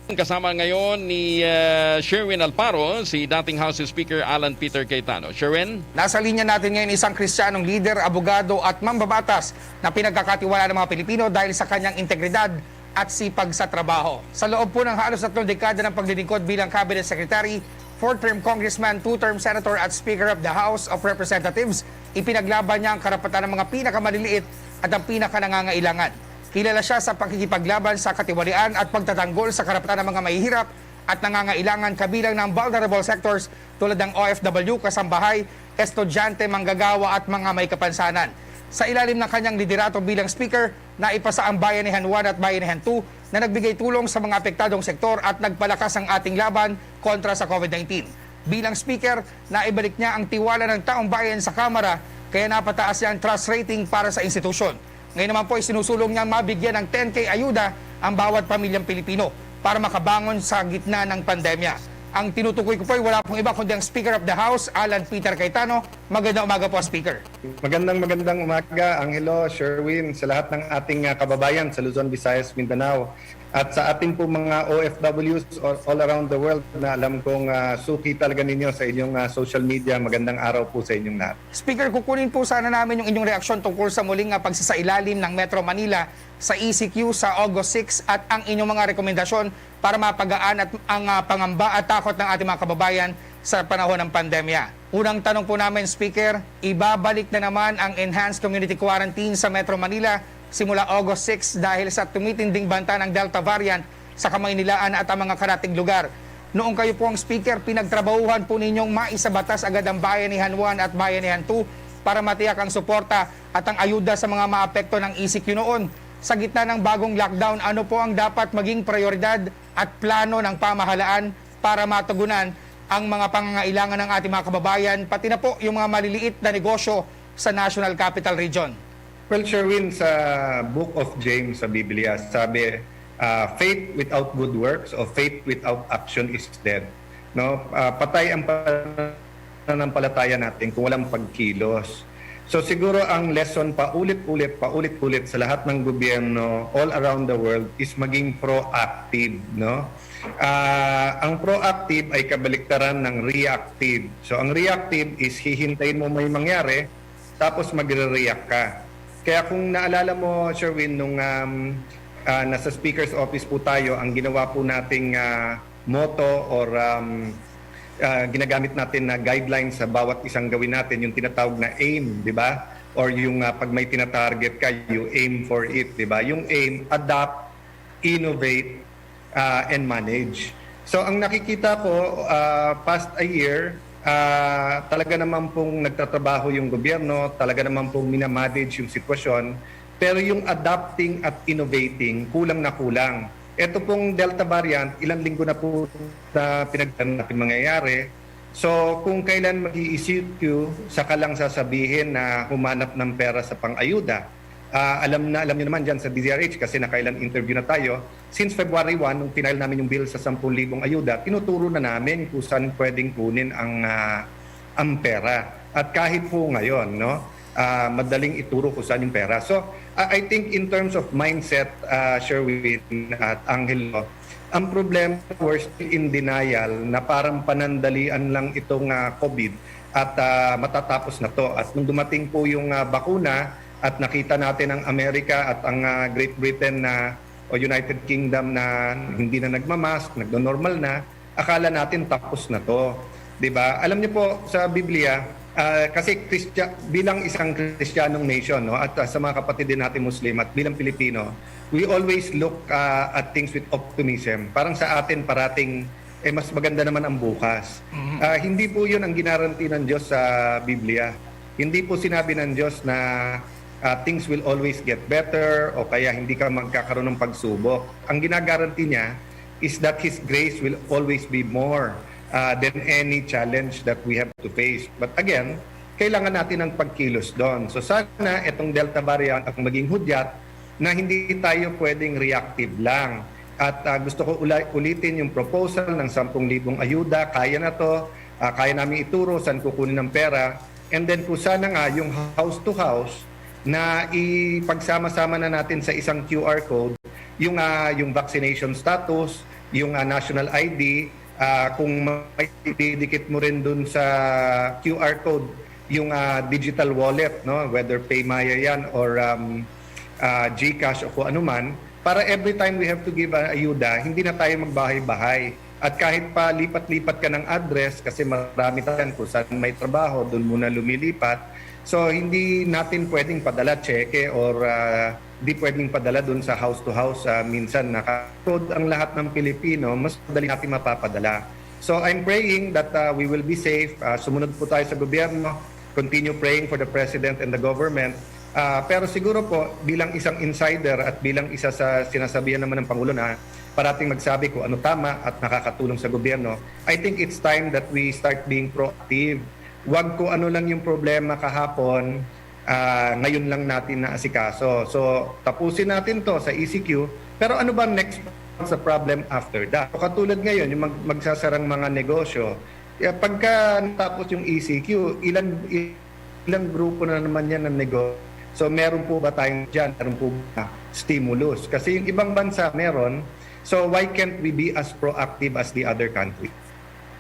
Kasama ngayon ni, uh, Sherwin Alparo, si dating House Speaker Alan Peter Cayetano. Sherwin? Nasa linya natin ngayon isang Kristiyanong lider, abogado at mambabatas na pinagkakatiwalaan ng mga Pilipino dahil sa kanyang integridad at sipag sa trabaho. Sa loob po ng halos tatlong dekada ng paglilingkod bilang cabinet secretary, four-term congressman, two-term senator at Speaker of the House of Representatives, ipinaglaban niya ang karapatan ng mga pinakamaliliit at ang pinakanangangailangan. Kilala siya sa pakikipaglaban sa katiwalian at pagtatanggol sa karapatan ng mga mahihirap at nangangailangan, kabilang ng vulnerable sectors tulad ng O F W, kasambahay, estudyante, manggagawa at mga may kapansanan. Sa ilalim ng kanyang liderato bilang speaker, naipasa ang Bayanihan one at Bayanihan two na nagbigay tulong sa mga apektadong sektor at nagpalakas ang ating laban kontra sa COVID nineteen. Bilang speaker, naibalik niya ang tiwala ng taong bayan sa Kamara, kaya napataas niya ang trust rating para sa institusyon. Ngayon naman po ay sinusulong niyang mabigyan ng ten K ayuda ang bawat pamilyang Pilipino para makabangon sa gitna ng pandemya. Ang tinutukoy ko po ay wala pong iba kundi ang Speaker of the House, Alan Peter Cayetano. Magandang umaga po, Speaker. Magandang, magandang umaga, Angelo, Sherwin, sa lahat ng ating, ah, kababayan sa Luzon, Visayas, Mindanao, at sa ating po mga O F Ws all, all around the world na alam kong, ah, suki talaga ninyo sa inyong, ah, social media. Magandang araw po sa inyong lahat. Speaker, kukunin po sana namin yung inyong reaksyon tungkol sa muling, ah, pagsasailalim ng Metro Manila sa E C Q sa August six at ang inyong mga rekomendasyon para mapagaan at ang, ah, pangamba at takot ng ating mga kababayan sa panahon ng pandemya. Unang tanong po namin, Speaker, ibabalik na naman ang enhanced community quarantine sa Metro Manila simula August six dahil sa tumitinding banta ng Delta variant sa Kamaynilaan at ang mga karatig lugar. Noong kayo po ang speaker, pinagtrabahuhan po ninyong maisabatas agad ang Bayanihan one at Bayanihan two para matiyak ang suporta at ang ayuda sa mga maapekto ng E C Q noon. Sa gitna ng bagong lockdown, ano po ang dapat maging prioridad at plano ng pamahalaan para matugunan ang mga pangangailangan ng ating mga kababayan, pati na po yung mga maliliit na negosyo sa National Capital Region? Well, Sherwin, sa Book of James sa Biblia, sabi, ah, "Faith without good works o faith without action is dead." No? Ah, patay ang pananampalataya natin kung walang pagkilos. So siguro ang lesson paulit-ulit, paulit-ulit sa lahat ng gobyerno all around the world is maging proactive, no? Ah, ang proactive ay kabaliktaran ng reactive. So ang reactive is hihintayin mo may mangyari, tapos magre-react ka. Kaya kung naalala mo, Sherwin, nung, um, ah, nasa speaker's office po tayo, ang ginawa po nating, ah, motto or, um, ah, ginagamit natin na guideline sa bawat isang gawin natin, yung tinatawag na aim, di ba? Or yung, ah, pag may tinatarget ka, you aim for it, di ba? Yung aim, adapt, innovate, uh, and manage. So ang nakikita ko, uh, past a year, uh, talaga naman pong nagtatrabaho yung gobyerno, talaga naman pong minamanage yung sitwasyon, pero yung adapting at innovating, kulang na kulang. Ito pong Delta variant, ilang linggo na po na pinagdaan natin mangyayari. So kung kailan mag-E C Q, saka lang sasabihin na humanap ng pera sa pang-ayuda. Uh, alam na alam niyo naman dyan sa D Z R H kasi nakailang interview na tayo. Since February one, nung final namin yung bill sa sampung libong ayuda, tinuturo na namin kung saan pwedeng kunin ang, uh, ang pera. At kahit po ngayon, no, uh, madaling ituro kung saan yung pera. So, uh, I think in terms of mindset, uh, Sherwin at Angelo, ang problema, we're still in denial na parang panandalian lang itong uh, COVID at uh, matatapos na to. At nung dumating po yung uh, bakuna at nakita natin ang Amerika at ang uh, Great Britain na o United Kingdom na hindi na nagmamask, nagno-normal na, akala natin tapos na to. 'Di ba? Alam niyo po, sa Biblia, uh, kasi Christian, bilang isang Kristiyanong nation, no, at uh, sa mga kapatid din natin Muslim at bilang Pilipino, we always look uh, at things with optimism. Parang sa atin parating eh mas maganda naman ang bukas. Mm-hmm. Uh, hindi po 'yun ang ginaranti ng Diyos sa Biblia. Hindi po sinabi ng Diyos na uh, things will always get better o kaya hindi ka magkakaroon ng pagsubok. Ang ginagarantee niya is that His grace will always be more uh, than any challenge that we have to face. But again, kailangan natin ng pagkilos doon. So sana itong Delta variant ang maging hudyat na hindi tayo pwedeng reactive lang. At uh, gusto ko ula- ulitin yung proposal ng sampung libong ayuda, kaya na to, uh, kaya namin ituro saan kukunin ang pera. And then kung sana nga yung house to house na ipagsama-sama na natin sa isang Q R code, yung, uh, yung vaccination status, yung uh, national I D, uh, kung may didikit mo rin dun sa Q R code, yung uh, digital wallet, no, whether PayMaya yan or um, uh, GCash o kung ano man, para every time we have to give a ayuda, hindi na tayo magbahay-bahay. At kahit pa lipat-lipat ka ng address, kasi marami tayo kung saan may trabaho, doon muna lumilipat. So hindi natin pwedeng padala cheque or uh, di pwedeng padala doon sa house to house. Uh, minsan naka-code ang lahat ng Pilipino, mas madali natin mapapadala. So I'm praying that uh, we will be safe. Uh, sumunod po tayo sa gobyerno. Continue praying for the president and the government. Uh, pero siguro po, bilang isang insider at bilang isa sa sinasabihan naman ng Pangulo na parating magsabi kung ano tama at nakakatulong sa gobyerno, I think it's time that we start being proactive. Wag kung ano lang yung problema kahapon, uh, ngayon lang natin naasikaso. So, tapusin natin to sa E C Q. Pero ano bang next sa problem after that? So, katulad ngayon, yung mag- magsasarang mga negosyo, eh, pagka natapos yung E C Q, ilang, ilang grupo na naman yan ng negosyo? So, meron po ba tayong dyan? Meron po ba stimulus? Kasi yung ibang bansa meron. So, why can't we be as proactive as the other country?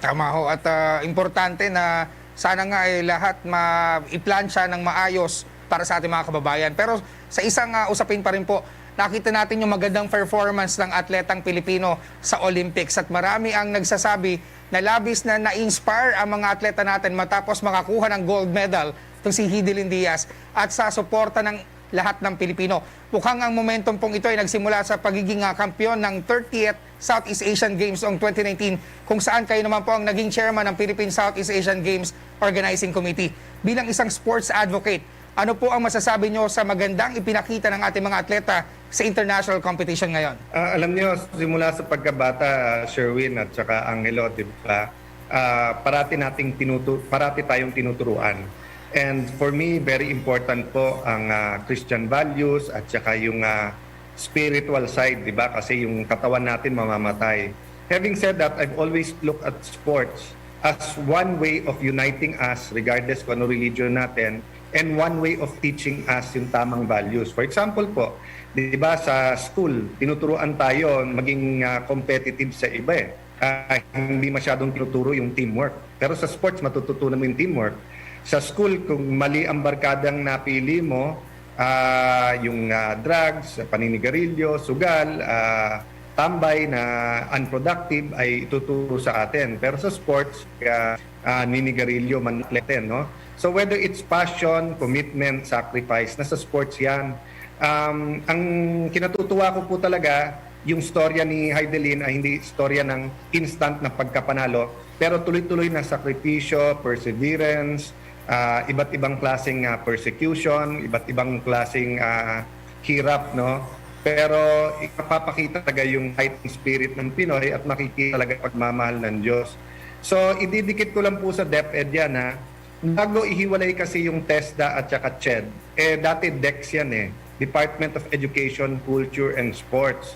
Tama ho. At uh, importante na sana nga ay lahat ma-iplansya ng maayos para sa ating mga kababayan. Pero sa isang uh, usapin pa rin po, nakita natin yung magandang performance ng atletang Pilipino sa Olympics. At marami ang nagsasabi na labis na na-inspire ang mga atleta natin matapos makakuha ng gold medal itong si Hidilyn Diaz at sa suporta ng lahat ng Pilipino. Mukhang ang momentum pong ito ay nagsimula sa pagiging uh, kampiyon ng thirtieth Southeast Asian Games noong twenty nineteen, kung saan kayo naman po ang naging chairman ng Philippine Southeast Asian Games Organizing Committee. Bilang isang sports advocate, ano po ang masasabi nyo sa magandang ipinakita ng ating mga atleta sa international competition ngayon? Uh, alam niyo, simula sa pagkabata, Sherwin at saka Angelo, di ba, uh, parati nating tinutu- parati tayong tinuturuan. And for me, very important po ang uh, Christian values at saka yung uh, spiritual side, di ba? Kasi yung katawan natin mamamatay. Having said that, I've always looked at sports as one way of uniting us, regardless kung ano religion natin, and one way of teaching us yung tamang values. For example po, di ba sa school, tinuturuan tayo maging uh, competitive sa iba eh. Uh, hindi masyadong tinuturo yung teamwork. Pero sa sports, matututunan mo yung teamwork. Sa school, kung mali ang barkadang napili mo, uh, yung uh, drugs, paninigarilyo, sugal, uh, tambay na unproductive ay ituturo sa atin. Pero sa sports, uh, uh, ninigarilyo man natin, no? So whether it's passion, commitment, sacrifice, nasa sports yan. Um, ang kinatutuwa ko po talaga, yung storya ni Heidelin ay hindi storya ng instant na pagkapanalo, pero tuloy-tuloy na sakripisyo, perseverance, ah, iba't ibang klaseng, ah, persecution, iba't ibang klaseng, ah, hirap, no? Pero ipapakita talaga yung fighting spirit ng Pinoy at makikita talaga pagmamahal ng Diyos. So, ididikit ko lang po sa DepEd yan, ha. Bago ihiwalay kasi yung TESDA at saka CHED, eh, dati DEX yan eh, Department of Education, Culture, and Sports.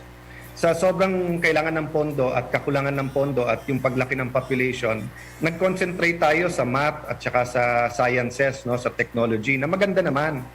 Sa sobrang kailangan ng pondo at kakulangan ng pondo at yung paglaki ng population, nag-concentrate tayo sa math at saka sa sciences, no, sa technology, na maganda naman.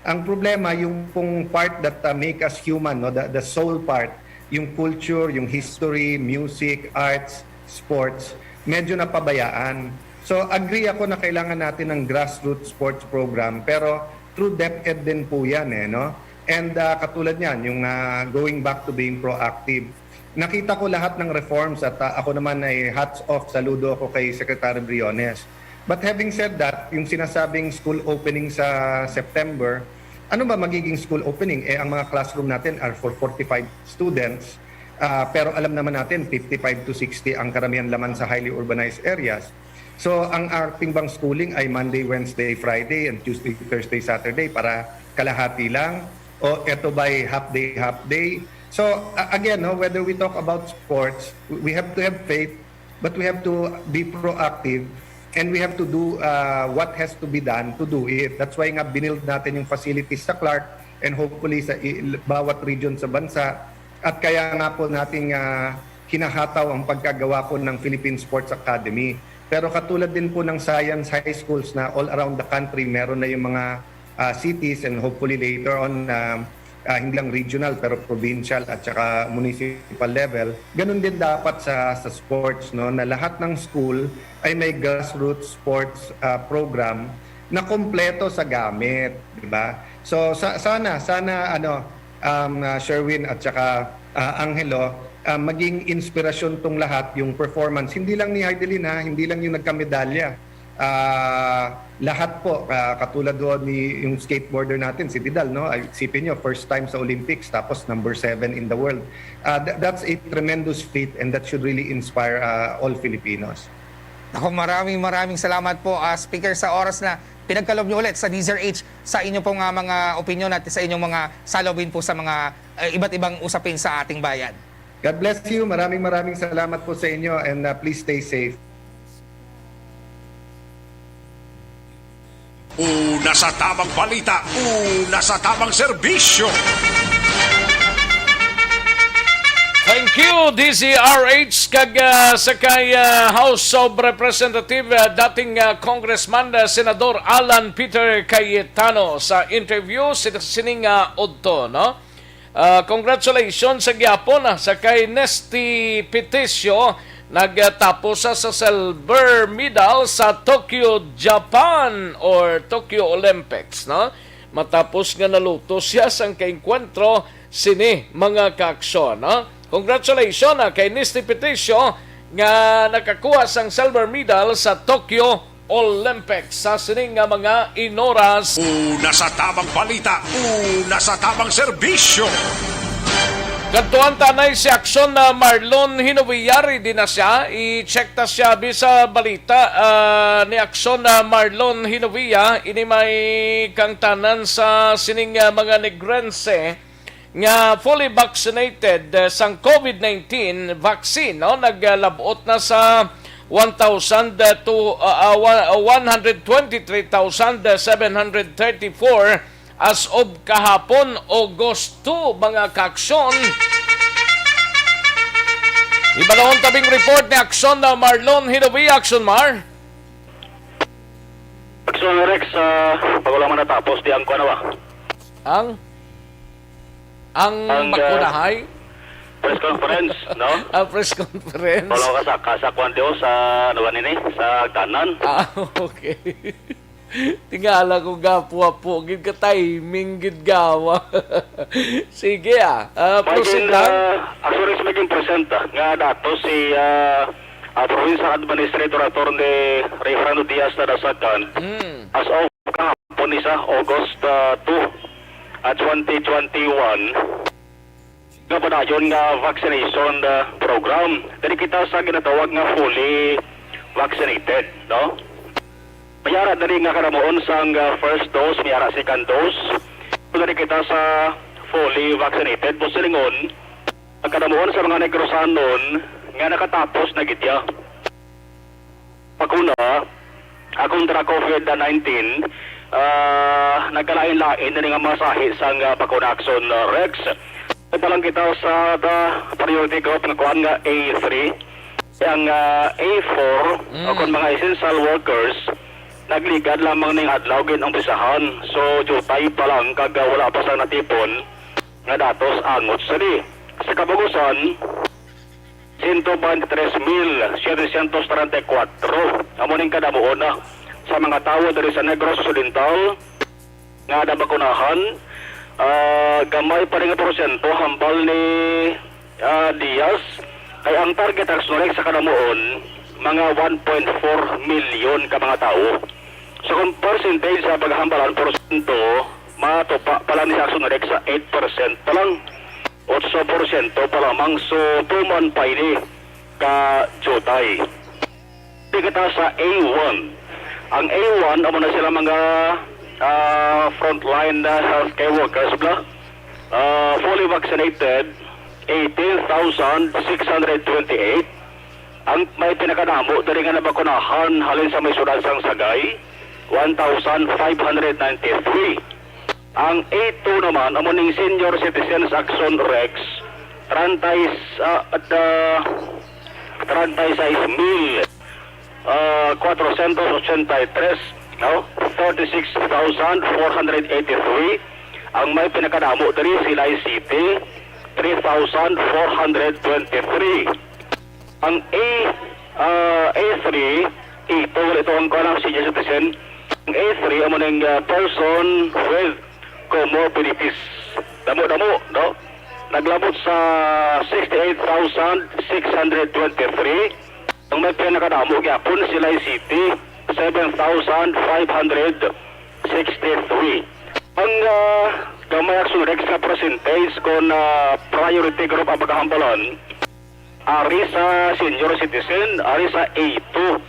Ang problema, yung pong part that, uh, make us human, no, the, the soul part, yung culture, yung history, music, arts, sports, medyo napabayaan. So, agree ako na kailangan natin ng grassroots sports program, pero through DepEd din po yan eh, no? And, uh, katulad niyan, yung, uh, going back to being proactive. Nakita ko lahat ng reforms at, uh, ako naman ay hats off, saludo ako kay Secretary Briones. But having said that, yung sinasabing school opening sa September, ano ba magiging school opening? Eh, ang mga classroom natin are for forty-five students, ah, pero alam naman natin, fifty-five to sixty ang karamihan laman sa highly urbanized areas. So, ang ating bang schooling ay Monday, Wednesday, Friday, and Tuesday, Thursday, Saturday para kalahati lang? O eto ba'y half day, half day? So, a-, again, no, whether we talk about sports, we have to have faith, but we have to be proactive and we have to do, uh, what has to be done to do it. That's why nga binild natin yung facilities sa Clark and hopefully sa i-, bawat region sa bansa. At kaya nga po nating, ah, hinahataw ang pagkagawa po ng Philippine Sports Academy. Pero katulad din po ng science high schools na all around the country, meron na yung mga, ah, cities and hopefully later on, ah, ah, hindi lang regional pero provincial at saka municipal level. Ganun din dapat sa, sa sports, no, na lahat ng school ay may grassroots sports, ah, program na kompleto sa gamit, di ba? So sa, sana, sana ano, um, ah, Sherwin at saka, ah, Angelo, ah, maging inspirasyon tong lahat, yung performance, hindi lang ni Heidelin ha, hindi lang yung nagkamedalya. Ah, lahat po, ah, katulad doon ni yung skateboarder natin, si Didal, no? Ay, isipin nyo, first time sa Olympics, tapos number seven in the world. Ah, th-, that's a tremendous feat and that should really inspire, ah, all Filipinos. Ako, maraming, maraming salamat po, ah, Speaker, sa oras na pinagkalob niyo ulit sa D Z R H sa inyo pong, ah, mga opinyon at sa inyong mga salubin po sa mga, eh, iba't ibang usapin sa ating bayan. God bless you. Maraming, maraming salamat po sa inyo and, uh, please stay safe. Una sa tamang balita, una sa tamang serbisyo. Thank you, D Z R H, kag, ah, sa kay, ah, House of Representative, ah, dating, ah, Congressman, ah, Senador Alan Peter Cayetano sa interview sin-, sining, ah, udto, no? Ah, congratulations sa gyapon, ah, sa kay Nesty Peticio, nagtapos sa, sa silver medal sa Tokyo, Japan, or Tokyo Olympics, no? Matapos nga naluto siya sang kaengkwentro sini, mga kaaksyon, no? Congratulations, ah, kay Nesty Peticio nga nakakuha sang silver medal sa Tokyo Olympics sa sini nga mga inoras. Una sa tamang balita, una sa tamang serbisyo. Kadtuan ta anay si Aksyon na Marlon Hinovia, ready na siya. I-check ta siya bi sa balita, ah, ni Aksyon na Marlon Hinovia. Ini may kangtanan sa sining, ah, mga Negrense nga fully vaccinated, eh, sang COVID nineteen vaccine, no? Naglabot na sa one thousand, eh, to, ah, ah, one, ah, one hundred twenty-three thousand seven hundred thirty-four as of kahapon, August two, mga kaaksyon. Ibalahon tabing report ni Aksyon na Marlon Hinovia. Aksyon, Mar. Aksyon, Rex, ah, bago lang man natapos di ang kuwan, wa? Ang ang, ang bakunahay? Press conference, no? Ah, press conference. Wala ka sa, ka sa kwan diyo, sa, ano ba nini? Sa hagdanan. Ah, okay. Tingala ko gapo-apo gid ka, timing gid gawa. Sige, ah. Ah, proceed lang. Uh, actually, may present, ah, nga dato si, ah, uh, Provincial Administrator Attorney Ray Fernando Diaz na the second. Mm. As of kahapon isa, August, uh, two, uh, twenty twenty-one. nga padayon nga vaccination, ah, program. Diri kita sa ginatawag nga fully vaccinated, no? May ara diri nga kadamuon sang, ah, first dose, may ara second dose. Diri kita sa fully vaccinated. Busilingon, ang kadamuon sa mga Negrosanon nga nakatapos na gid ya bakuna, ah, kontra COVID nineteen, ah, nagkalain-lain na nga mga sahi sang, ah, bakuna, Action, ah, Rex. Ay pa lang kita sa, ah, priority group nga kuan nga A three. Ang, ah, A four, Mm. o kon mga essential workers, nagligad lamang ning adlaw gin-umpisahan. So, diutay pa lang kag, ah, wala pa sang natipon nga datos angot sini. Sa kabugusan, sento baynte tres mil setecientos treinta y cuatro amo ning kadamuon na sa mga tawo diri sa Negros Occidental nga nabakunahan. Ah, gamay pa rin nga porsyento hambal ni, ah, Diaz, kay ang target Action Rex sa kadamuon mga one point four milyon ka mga tawo. So, kung percentage sa paghambalan porsyento, matupa pa lang ni sa Action Rex sa eight percent pa lang. Otso porsyento pa lamang, so tuman pa ini ka diutay. Di kita sa A one. Ang A one, amo na sila mga, ah, frontline na healthcare workers, bla. Ah, fully vaccinated, eighteen thousand six hundred twenty-eight. Ang may pinakadamo diri nga nabakunahan halin sa may siyudad sang Sagay, one thousand five hundred ninety-three. Ang A two naman, amo ning Senior Citizens Action Rex, treinta y, ah, at, ah, treinta y seis mil, ah, cuatrocientos ochenta y tres, no? Thirty-six thousand four hundred eighty-three. Ang may pinakadamo diri, Silay City, three thousand four hundred twenty-three. Ang A, ah, A three, ito, ito ang kanang senior citizen. Ang A three, amo ning, ah, person with comorbidities. Damo-damo, no? Naglabot sa sixty-eight thousand six hundred twenty-three. Ang may pinakadamo gyapon, Silay City, seven thousand five hundred sixty-three. Ang, ah, gamay Action Rex nga percentage kon, ah, priority group ang pagkahambalan, ari sa senior citizen, ari sa A two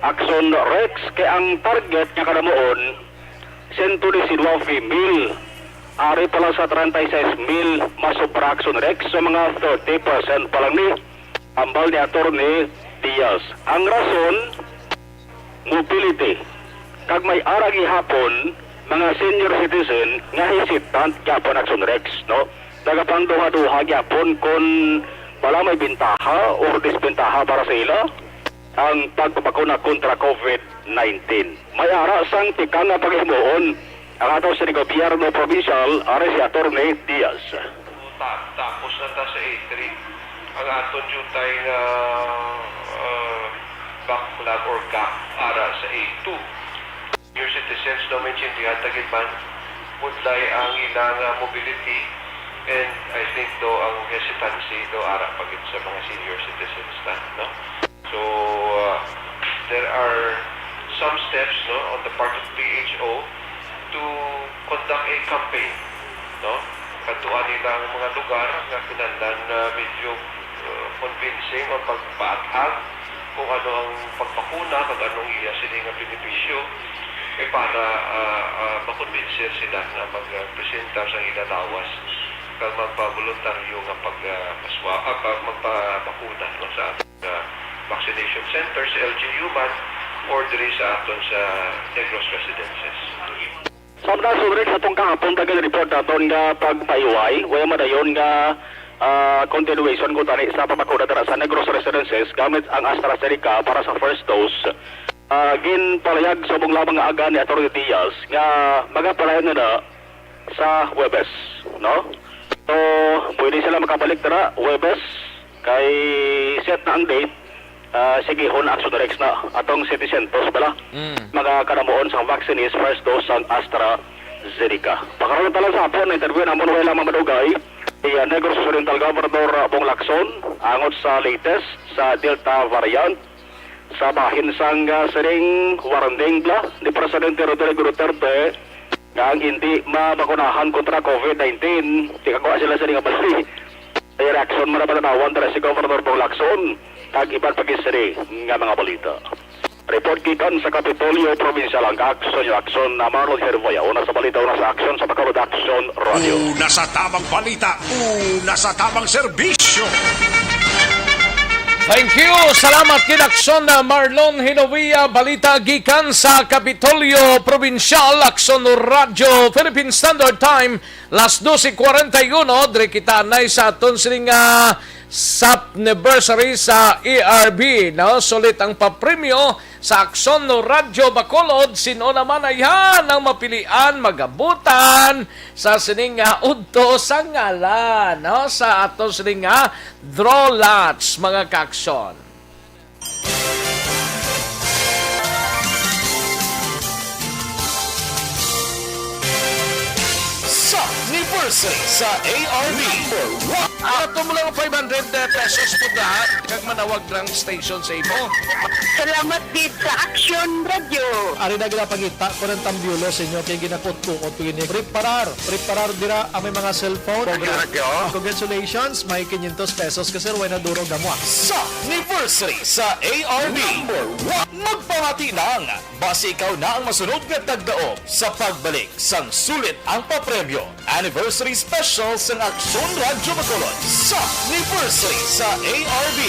Action Rex, kay ang target nga kadamuon, sento diecinuebe mil. Ari pa lang sa treinta y seis mil, masobra Action Rex, so mga thirty percent pa lang ni, hambal ni Attorney Diaz. Ang rason, mobility. Kag may ara gihapon, mga senior citizen nga hesitant gyapon Action Rex, no? Nagapangduha-duha gyapon kon bala may bintaha or disbentaha para sa ila ang pagpabakuna kontra COVID nineteen. May ara sang tikang nga paghimuon ang ato sa gobyerno probinsyal, ari si Attorney Diaz. Ta-, tapos na ta sa A three. Ang aton diutay nga, ah, backlog or gap ara sa A two. Senior citizens, no, maintindihan ta gid man, budlay ang ilang, ah, mobility, and I think do ang hesitancy do ara pa gid sa mga senior citizens na, no? So, uh, there are some steps, no, on the part of P H O to conduct a campaign, no? Kadtuan nila ang mga lugar nga kinahanglan na medyo, uh, convincing o pagpaathag kung ano ang pagbakuna kag anong iya sini nga benepisyo, eh, para, ah, ah, makonbinsir sila nga magpresenta sa ila lawas kag magpaboluntaryo nga pag, ah, paswa-, ah, pag magpabakuna, no, sa nga vaccination center sa L G U man or diri sa aton sa Negros Residences. Samtang, Sir Rex, atong kahapon, taga report naton nga pagpaiway, wala man dayon nga, ah, continuation ko tani sa pabakuna dira sa Negros Residences gamit ang AstraZeneca para sa first dose. Ah, ginpalayag subong lamang nga aga ni Attorney Diaz nga magapalayon na na sa Huwebes, no? So, pwede sila makabalik dira Huwebes, kay set na ang date. Ah, sige, hon, Action Rex na. Atong setecientos bala. Mm. Mga kanamuon sang vaccine is first dose sang AstraZeneca. Pakaron ta lang sa hapon, interview namon way lamang madugay si, ah, Negros Oriental Governor, ah, Bong Lacson, angot sa latest sa Delta variant. Sa bahin sang, ah, sining warning bala ni Presidente Rodrigo Duterte nga ang hindi mabakunahan kontra COVID nineteen, di kakuha sila sini nga balay. Reaksyon mo na panatawan dira si Governor Bong Lacson kag iban pa gid sini nga mga balita. Report gikan sa Kapitolyo Provincial ang Aksyon, yung Aksyon na Marlon Herboya. Una sa balita, una sa aksyon sa Bacolod Aksyon Radio. Una sa tamang balita, una sa tamang serbisyo. Thank you. Salamat gid, Aksyon na Marlon Hinovia. Balita gikan sa Kapitolyo Provincial, Aksyon Radio, Philippine Standard Time, las doce cuarenta y uno. Diri kita anay sa aton sining, ah, sapniversary sa A R B, no? Sulit ang papremyo sa Aksyon no Radyo Bacolod. Sino naman ayhan ang mapilian, magabutan sa sining nga udto sa ngalan, no? Sa aton sining nga draw lots, mga kaaksyon. Sa anniversary sa A R B. Number one. Ato mo lang five hundred pesos po na, kag manawag ng station sa imo. Salamat gid sa Action Radio. Ari na ginapangita ko ng tambyulo sa inyo kay ginakutkuot ko ini. Preparar, preparar dira ang may mga cellphone. Action Radio. Congratulations, may quinientos pesos ka, sir. Way na durog na mo, ah. Sa anniversary sa A R B. Number one. Magpamati lang, basi ikaw na ang masunod nga tagdaog sa pagbalik sang sulit ang papremyo. Anniversary Special sang Aksyon Radyo Bacolod sa anniversary sa A R B.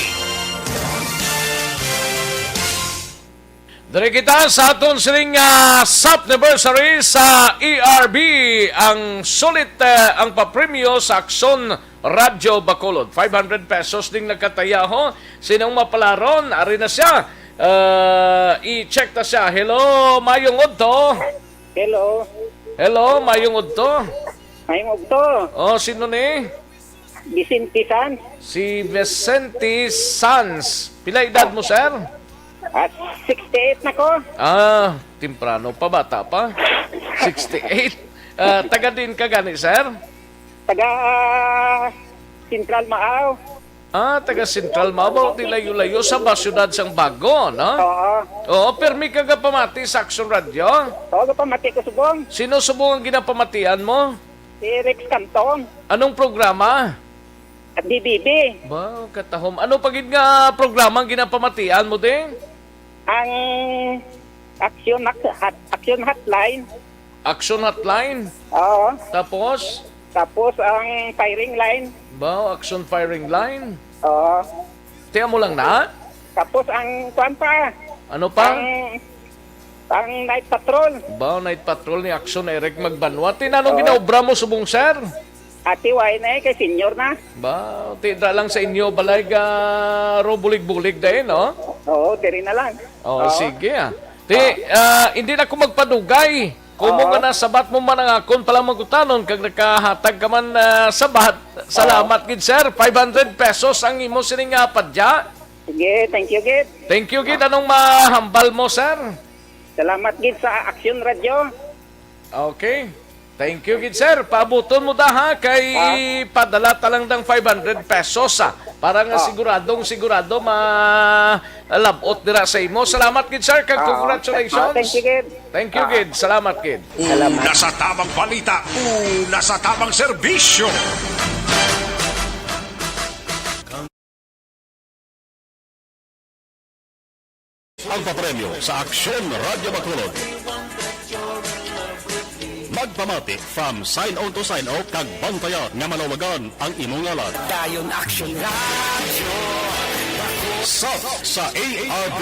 Diri kita sa aton sining, ah, sapniversary sa A R B. Ang sulit, eh, ang papremyo sa Aksyon Radyo Bacolod. Five hundred pesos ding nakataya, ho. Sinong mapalaron? Ari na siya. Ah, i-check ta siya. Hello, mayong udto. Hello. Hello, mayong udto. Mayong udto. Oh, sino ni? Vicente Sanz. Si Vicente Sanz. Pila edad mo, sir? Ah, sixty-eight na ko. Ah, temprano pa, bata pa. Sixty-eight. Ah, taga din ka gani, sir? Taga, ah, Central Maaw. Ah, taga Central Maaw. Di layo-layo sa ba, siyudad sang Bago, no? Oo. Oo, permi ka gapamati sa Action Radio? Oo, gapamati ko subong. Sino subong ang ginapamatian mo? Si Rex Cantong. Anong programa? At D B B. Ba, katahom. Ano pa gid nga programa ang ginapamatian mo, ding? Ang Action Hot-, Hot-, Action Hotline. Action Hotline? Oo. Tapos? Tapos ang firing line. Ba, Action Firing Line? Oo. Tiyan mo lang na? Tapos ang kuwan pa. Ano pa? Ang, ang night patrol. Ba, night patrol ni Action Eric Magbanwa. Tinanong Oo. ginaobra mo subong, sir? Ati, why na eh, kay senior na. Ba, ti da lang sa inyo, balay ga ro bulig-bulig dahil, no? Oo, diri na lang. Oh, Oo. sige, ah. Ti, ah, hindi na ako magpadugay. Kumo Oo. nga nasabat mo man ang akon palamagutanon kag nakahatag ka man, ah, sabat. Salamat gid, sir. Five hundred pesos ang imo sining, ah, padya. Sige, thank you, gid. Thank you, gid. Anong mahambal mo, sir? Salamat, gid, sa Action Radio. Okay. Thank you, gid, sir. Paabuton mo da, ha, kay Ah. padala ta lang dang five hundred pesos, ah, para nga Ah. siguradong sigurado malabot dira sa imo. Salamat, gid, sir, kag Ah. congratulations. Ah, thank you, gid. Thank you, Ah. gid. Salamat, gid. Salamat. Una sa tamang balita, una sa tamang serbisyo. Ang papremyo sa Aksyon Radyo Bacolod. Magpamati from sign on to sign off kag bantaya nga malawagan ang imong ngalan. Dayon Action Radio. Sa, sa A R B,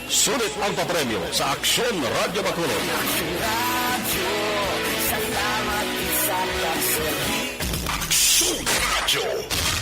sulit ang papremyo sa Aksyon Radyo Bacolod. Aksyon Radio.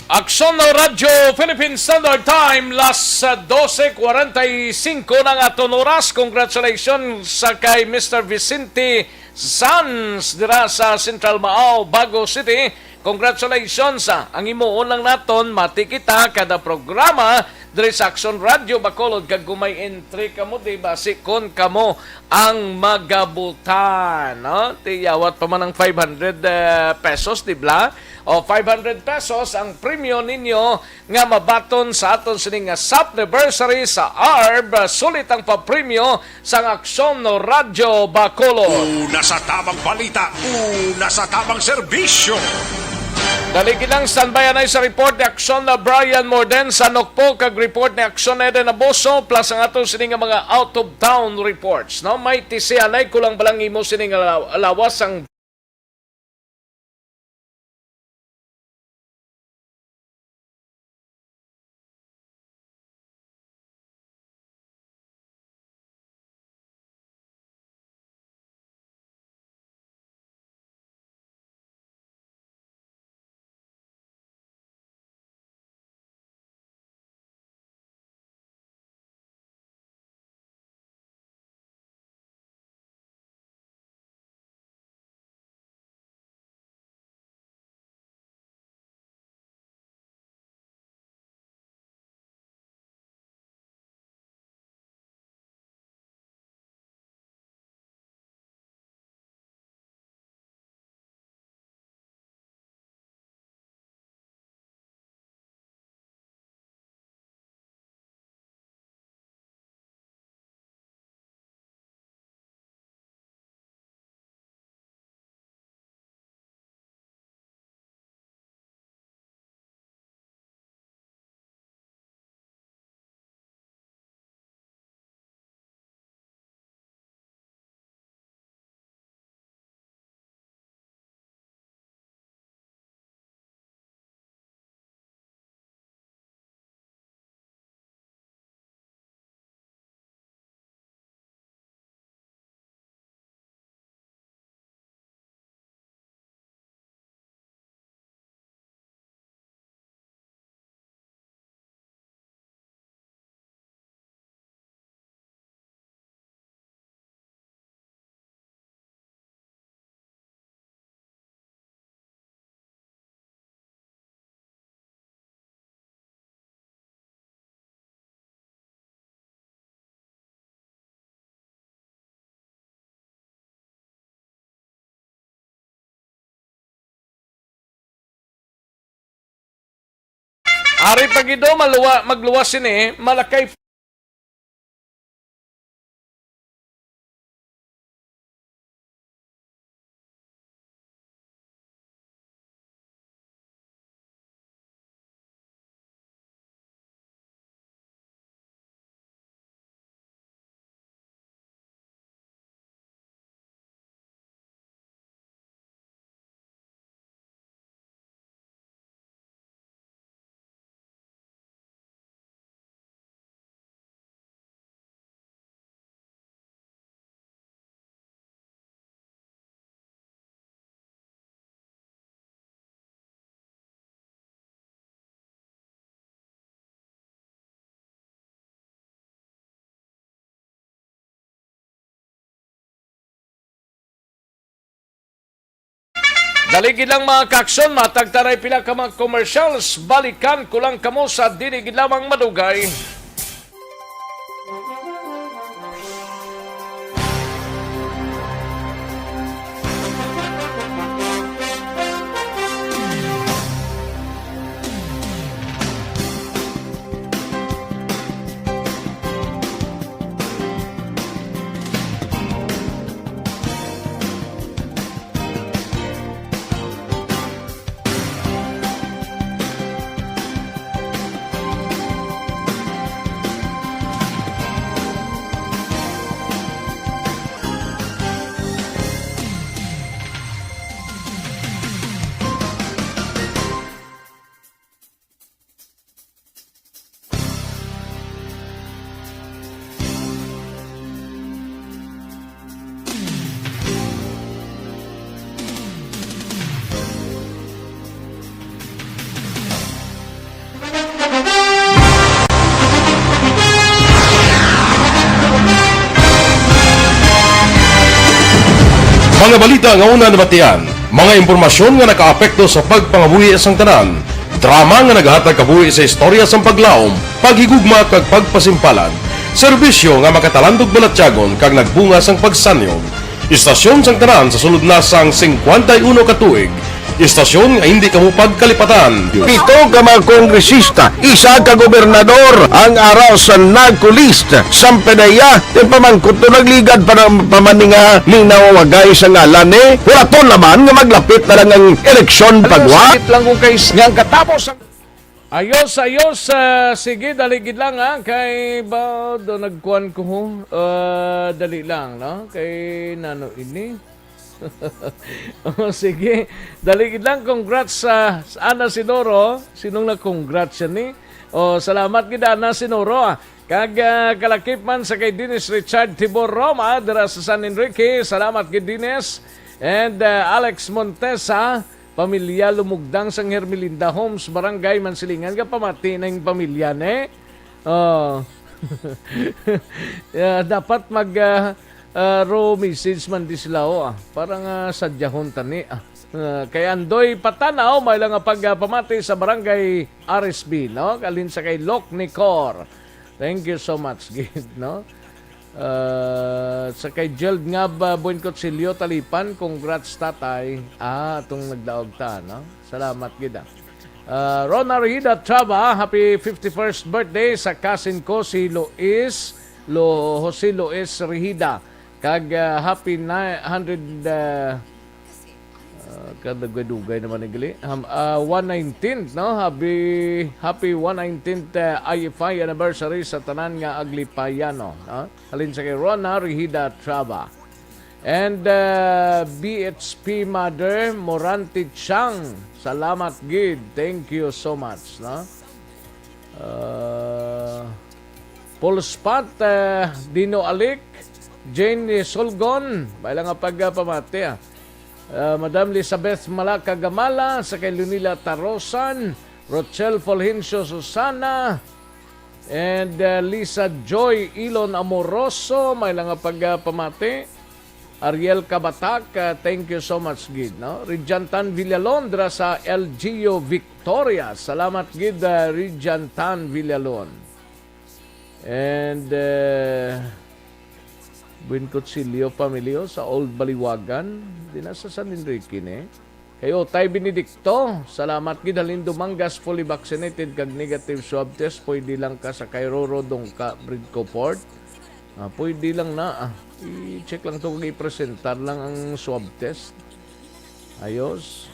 Aksyon Radyo Philippine Standard Time, las doce cuarenta y cinco na ang aton oras. Congratulations sa kay Mister Vicente Sanz dira sa Central Maaw, Bago City. Congratulations, ah. Ang himuon lang naton, mati kita kada programa diri sa Aksyon Radio Bacolod, kag kung may entry kamo, di ba, si kon kamo ang magabutan, no? Tiyawat pa man ang five hundred, eh, pesos, di ba? O, five hundred pesos ang premyo ninyo nga mabaton sa aton sini nga sapniversary sa A R B, sulit ang papremyo sang Aksyon no Radyo Bacolod. Una sa tamang balita, una sa tamang serbisyo. Dali gid lang, standby anay sa report ni Action na Brian Morden sa Nokpo, kag report ni Action Eden Aboso, plus ang ato sini nga mga out of town reports, no? May tisianay, kulang ba lang imo sini nga law-, lawas ang Ari pa gid, o, maluwa-, magluwas sini, Malakay. Dali gid lang, mga ka-aksyon, matagtanay pila ka mga commercials. Balikan ko lang kamo sa dili gid lamang madugay. Mga balita nga una nabatian, mga impormasyon nga nakaapekto sa pagpangabuhi sang tanan, drama nga nagahatag kabuhi sa istorya sang paglaom, paghigugma kag pagpasimpalan, serbisyo nga makatalandog balatyagon kag nagbunga sang pagsanyog. Istasyon sang tanan sa sulod na sang singkwenta y uno ka tuig, Istasyon nga hindi kamo pagkalipatan. Pito ka mga kongresista, isa ka gobernador ang ara sa NAGCO list. Sampanaya, ti pamangkot to nagligad pa na pa man ni nga linaw wagay sa ngalan ni. Hulaton naman nga maglapit na lang ang eleksyon pagwa. Sakit lang kung kay nga ang katapos ang Ayos, ayos. Ah, sige, dali gid lang, ha, kay ba do nagkuan ko, ho. Ah, dali lang, no? Kay nano ini? Oh, sige. Dali gid lang. Congrats sa, sa Ana Sinoro. Sinong na-congrats siya ni? Oh, salamat gid, Ana Sinoro, ah. Kag, ah, kalakip man sa kay Dennis Richard Tibor Roma dira sa San Enrique. Salamat gid, Dennis. And, ah, Alex Montesa, pamilya Lumugdang sang Hermelinda Homes, Barangay Mansilingan, nga pamati na yung pamilya, ne? Oh. Yeah, dapat mag, ah, ah, raw message man di sila, oh, ah. Parang, ah, sadyahon tani, ah. Ah, kay Andoy Patanaw, may lang nga pagpamati sa Barangay R S B, no? Kalin sa kay Lok Nicor. Thank you so much, gid, no? Ah, sa kay Jeld nga ba, Buen Kutsilyo Talipan, congrats, tatay. Ah, atong nagdaog ta, no? Salamat gid, ah. Ah, Rona Rehida Traba, happy fifty-first birthday sa cousin ko, si Lois, Lo, Jose Lois Rehida. Kag, ah, happy ni-, hundred, ah, ah, kadugay-dugay naman ni gali. Ham-, ah, one nineteenth, no? Happy, happy one nineteenth, ah, I F I anniversary sa tanan nga Aglipayano, no? Halin sa kay Rona Rehida Traba. And, uh, B H P Mother Morante Chang. Salamat gid. Thank you so much, no? Uh, Paul Spot, uh, Dino Alik, Jane Solgon, may lang nga pagpamati, ah. Uh, Madam Elizabeth Malaka Gamala, sa kay Lunila Tarosan, Rochelle Fulgencio Susana, and, uh, Lisa Joy Ilon Amoroso, may lang nga pagpamati. Ariel Kabatak, uh, thank you so much gid, no? Rijantan Villalon dira sa L G U Victoria. Salamat gid, uh, Rijantan Villalon. And, uh, Buen Kutsilyo family, oh, sa Old Baliwagan, di na sa San Enrique, ne? Kay Otay Benedicto, salamat gid, halin Dumangas, fully vaccinated kag negative swab test, pwede lang ka sa kay Roro Dongka, Bridco Port. Ah, pwede lang na, ah. I-check lang to kag i-presentar lang ang swab test. Ayos.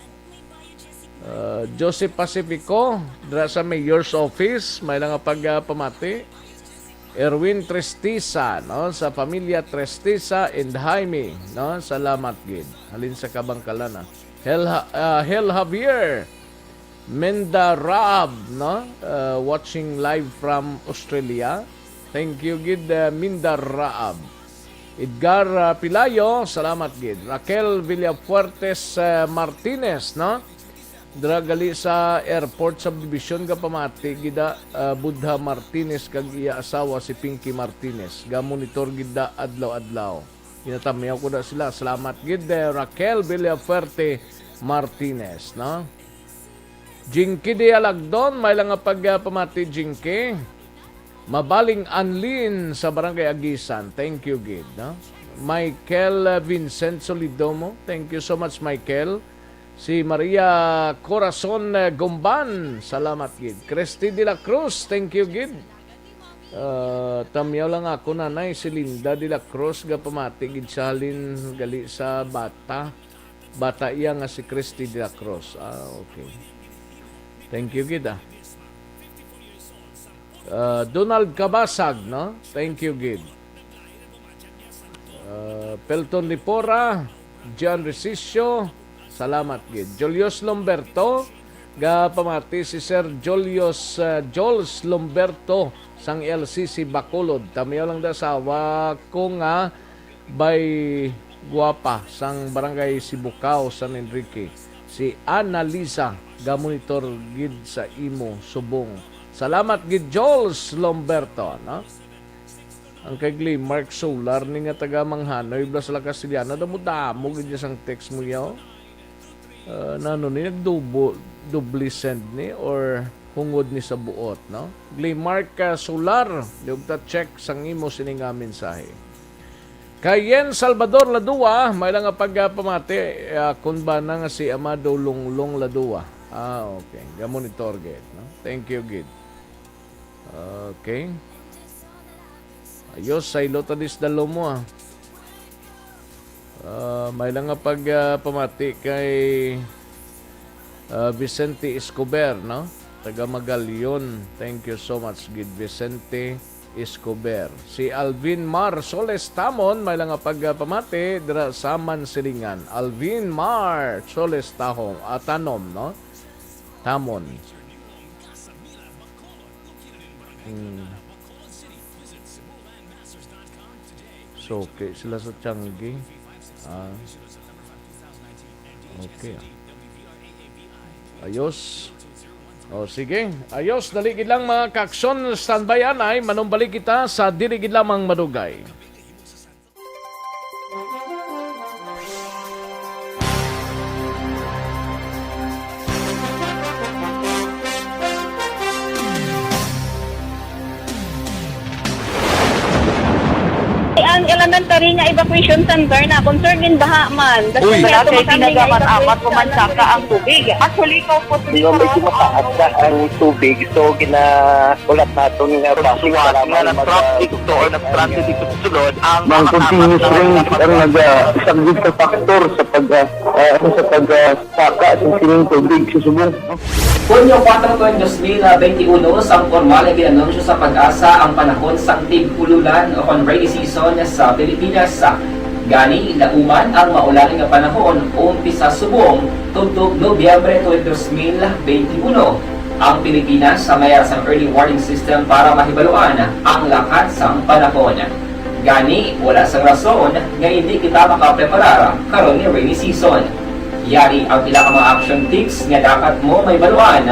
Ah, Joseph Pacifico, dira sa Mayor's Office, may lang nga pagpamati. Erwin Tristisa, no, sa pamilya Tristisa and Jaime, no, salamat gid. Halin sa Kabangkalan, ah. Hel, ah, Hel Javier, Minda Raab, no, uh, watching live from Australia. Thank you gid, uh, Minda Raab. Edgar, uh, Pilayo, salamat gid. Raquel Villafuertes, uh, Martinez, no? Dira gali sa airport subdivision, gapamati gid, uh, Budha Martinez kag iya asawa si Pinky Martinez. Ga-monitor gid da adlaw-adlaw. Ginatamyaw ko na sila. Salamat gid, eh, Raquel Villafuerte Martinez, no? Jinky Dialagdon, may lang nga pagpamati, Jinky. Mabaling Anlin sa Barangay Agisan. Thank you gid, no? Michael, uh, Vincent Solidomo. Thank you so much, Michael. Si Maria Corazon, uh, Gumban. Salamat gid. Christy de la Cruz. Thank you gid. Uh, tamyaw lang ako, nanay, si Linda de la Cruz, gapamati gid siya halin gali sa bata. Bata iya nga si Christy de la Cruz. Ah, okay. Thank you gid, ah. Uh, Donald Cabasag, no? Thank you gid. Uh, Pelton Lipora, John Resicio, salamat gid. Julius Lomberto, gapamati si Sir Julius, uh, Jules Lomberto sang L C C Bacolod. Tamyaw lang da asawa ko nga bay guwapa sang Barangay Sibucao, San Enrique. Si Annalisa, gamonitor gid sa imo subong. Salamat gid, Jules Lomberto, no? Ang kay Glemark Solar ni nga taga Manghanoy, blas la Castellano, damo-damo gid sang text mo yaw. Ah, nano ni nagdubo, doble send ni or hungod ni sa buot, no? Glemark, ah, Solar, liog ta check sang imo sini nga mensahe. Kay Yen Salvador Ladua, may lang nga pagpamati, ah, kun ba na nga si Amado Lunglong Ladua. Ah, okay. Gamon ni Torget, no? Thank you, gid. Okay. Ayos, say Lotadis Dalomo, ah. Ah, may lang nga pag, ah, pamati kay, ah, Vicente Escobar, no? Taga Magallon. Thank you so much, gid, Vicente Escobar. Si Alvin Mar Soles Tamon, may lang nga pag, ah, pamati dira sa Mansilingan. Alvin Mar Soles Tahom, ah, Tanom, no? Tamon. Hmm. So, okay sila sa Tiangge. Ah. Okay, ah. Ayos. O, sige. Ayos, dali gid lang, mga kaaksyon. Standby anay, manumbalik kita sa dili gid lamang madugay. Ang elementary nga evacuation center na concerned in baha man. Uy. Wala kay pinagaman amat ko man saka ang tubig. Actually, ko po. Di ba, medyo mataas na ang tubig, so gina- Ulat naton nga traffic, salamat nga mag-, na-traffic to or na-stranded dito sa sulod ang Mang mga continuous kasama rain sa ang nagasaglit sa factor sa pag, ah, ah, sa pag, ah, saka sa sining tubig sa subong. Hunyo kuwatro, dos mil benti uno, sang pormal nga gin-anunsyo sa PAGASA ang panahon sang tig-ululan o kon rainy season sa Pilipinas. Gani, lauman ang maulan nga panahon, umpisa subong, tubtob Nobyembre twenty, dos mil benti uno. Ang Pilipinas sa mayar sang early warning system para mahibaluan ang lakat sang panahon. Gani, wala sang rason nga indi kita makapreparar karon nga rainy season. Yari ang pila ka mga action tips nga dapat mo mahibaluan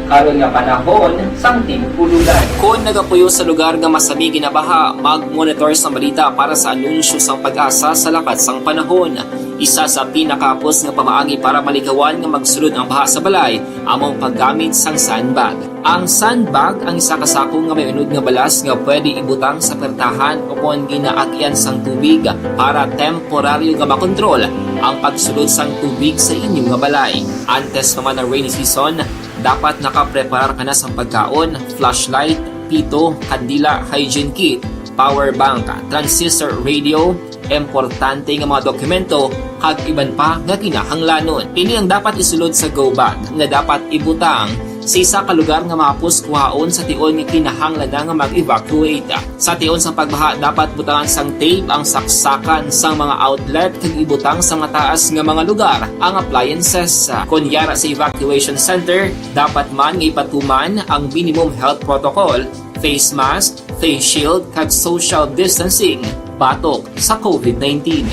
karon nga panahon sang tig-ululan. Kon nagapuyo sa lugar nga masami ginabaha, mag-monitor sang balita para sa anunsyo sang PAGASA sa lakat sang panahon. Isa sa pinakahapos nga pamaagi para malikawan nga magsulod ang baha sa balay amo ang paggamit sang sandbag. Ang sandbag ang isa ka sako nga may unod nga balas nga pwede ibutang sa pertahan o kon ginaagian sang tubig para temporaryo nga makontrol ang pagsulod sang tubig sa inyo nga balay. Antes pa man ang rainy season, dapat nakapreparar ka na sang pagkaon, flashlight, pito, kandila, hygiene kit, power bank, transistor radio, importante nga mga dokumento, kag iban pa nga kinahanglanon. Ini ang dapat isulod sa go bag nga dapat ibutang sa isa ka lugar nga mahapos kuhaon sa tion nga kinahanglan na nga mag-evacuate. Sa tion sang pagbaha, dapat butangan sang tape ang saksakan sang mga outlet kag ibutang sa mataas nga mga lugar ang appliances. Kon yara sa evacuation center, dapat man nga ipatuman ang minimum health protocol, face mask, face shield, kag social distancing batok sa COVID nineteen.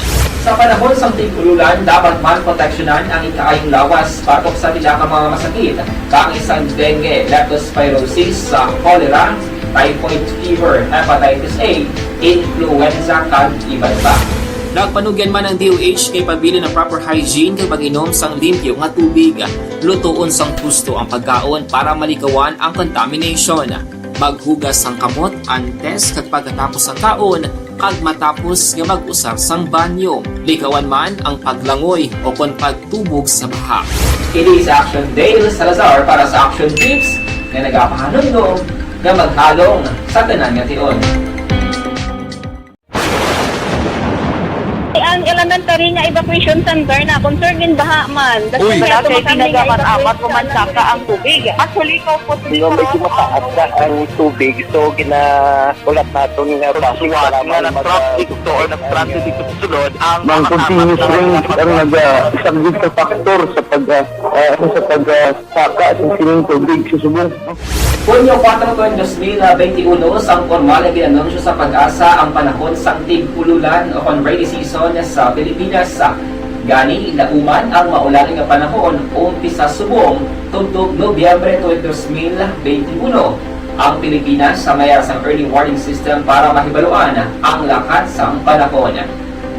Sa panahon sang tig-ululan, dapat man proteksyonan ang ikaayong lawas batok sa pila ka mga masakit, kaangay sang dengue, leptospirosis, sa cholera, typhoid fever, hepatitis A, influenza, kag iban pa. Nagpanugyan man ang D O H nga ipabilin ang proper hygiene kag pag-inom sang limpyo nga tubig. Lutoon sang husto ang pagkaon para malikawan ang contamination. Maghugas sang kamot antes kag pagkatapos sang kaon, kag matapos nga mag-usar sang banyo. Likawan man ang paglangoy o kon pagtubog sa baha. Ini si Action Dale Salazar para sa Action Tips nga nagapahanumdom nga maghalong sa tanan nga tion. Ang elementary nga evacuation center na concerned in baha man. Uy. Wala kay pinagaman amat ko man saka ang tubig. Actually, ko po. Di ba, medyo mataas na ang tubig, so ginaulat naton nga traffic, salamat nga mag-, na-traffic to or na-stranded dito sa sulod ang mga continuous rain ang nagasaglit sa factor sa pag, ah, ah, sa pag, ah, saka sa sining tubig sa subong. Hunyo kuwatro, dos mil benti uno, sang pormal nga gin-anunsyo sa PAGASA ang panahon sang tig-ululan o kon rainy season sa Pilipinas. Gani, lauman ang maulan nga panahon, umpisa subong tubtob Nobyembre twenty, dos mil benti uno. Ang Pilipinas sa mayar sang early warning system para mahibaluan ang lakat sang panahon.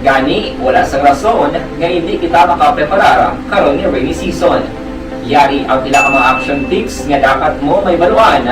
Gani, wala sang rason nga indi kita makapreparar karon nga rainy season. Yari ang pila ka mga action tips nga dapat mo mahibaluan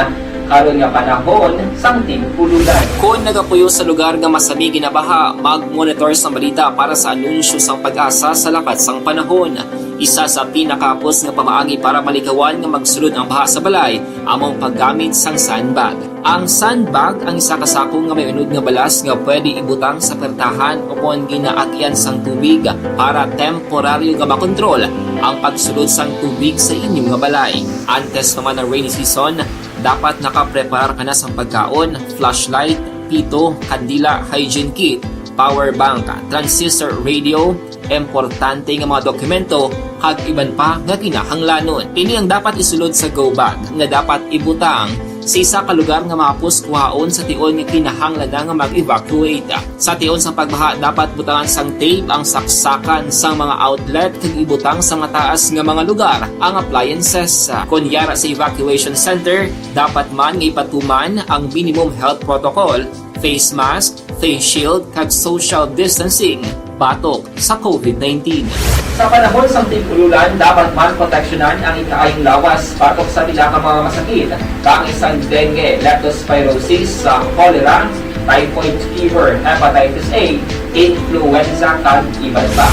Karon nga panahon sang tig-ululan. Kon nagapuyo sa lugar nga masami ginabaha, mag-monitor sang balita para sa anunsyo sang PAGASA sa lakat sang panahon. Isa sa pinakahapos nga pamaagi para malikawan nga magsulod ang baha sa balay amo ang paggamit sang sandbag. Ang sandbag ang isa ka sako nga may unod nga balas nga pwede ibutang sa pertahan o kon ginaagyan sang tubig para temporaryo nga makontrol ang pagsulod sang tubig sa inyo nga balay. Antes pa man ang rainy season, dapat nakapreparar ka na sang pagkaon, flashlight, pito, kandila, hygiene kit, power bank, transistor radio, importante nga mga dokumento, kag iban pa nga kinahanglanon. Ini ang dapat isulod sa go bag nga dapat ibutang sa isa ka lugar nga mahapos kuhaon sa tion nga kinahanglan na nga mag-evacuate. Sa tion sang pagbaha, dapat butangan sang tape ang saksakan sang mga outlet kag ibutang sa mataas nga mga lugar ang appliances. Kon yara sa evacuation center, dapat man nga ipatuman ang minimum health protocol, face mask, face shield, kag social distancing batok sa covid nineteen. Sa panahon sang tig-ululan, dapat man proteksyonan ang ikaayong lawas batok sa pila ka mga masakit, kaangay sang dengue, leptospirosis, sa cholera, typhoid fever, hepatitis A, influenza, kag iban pa.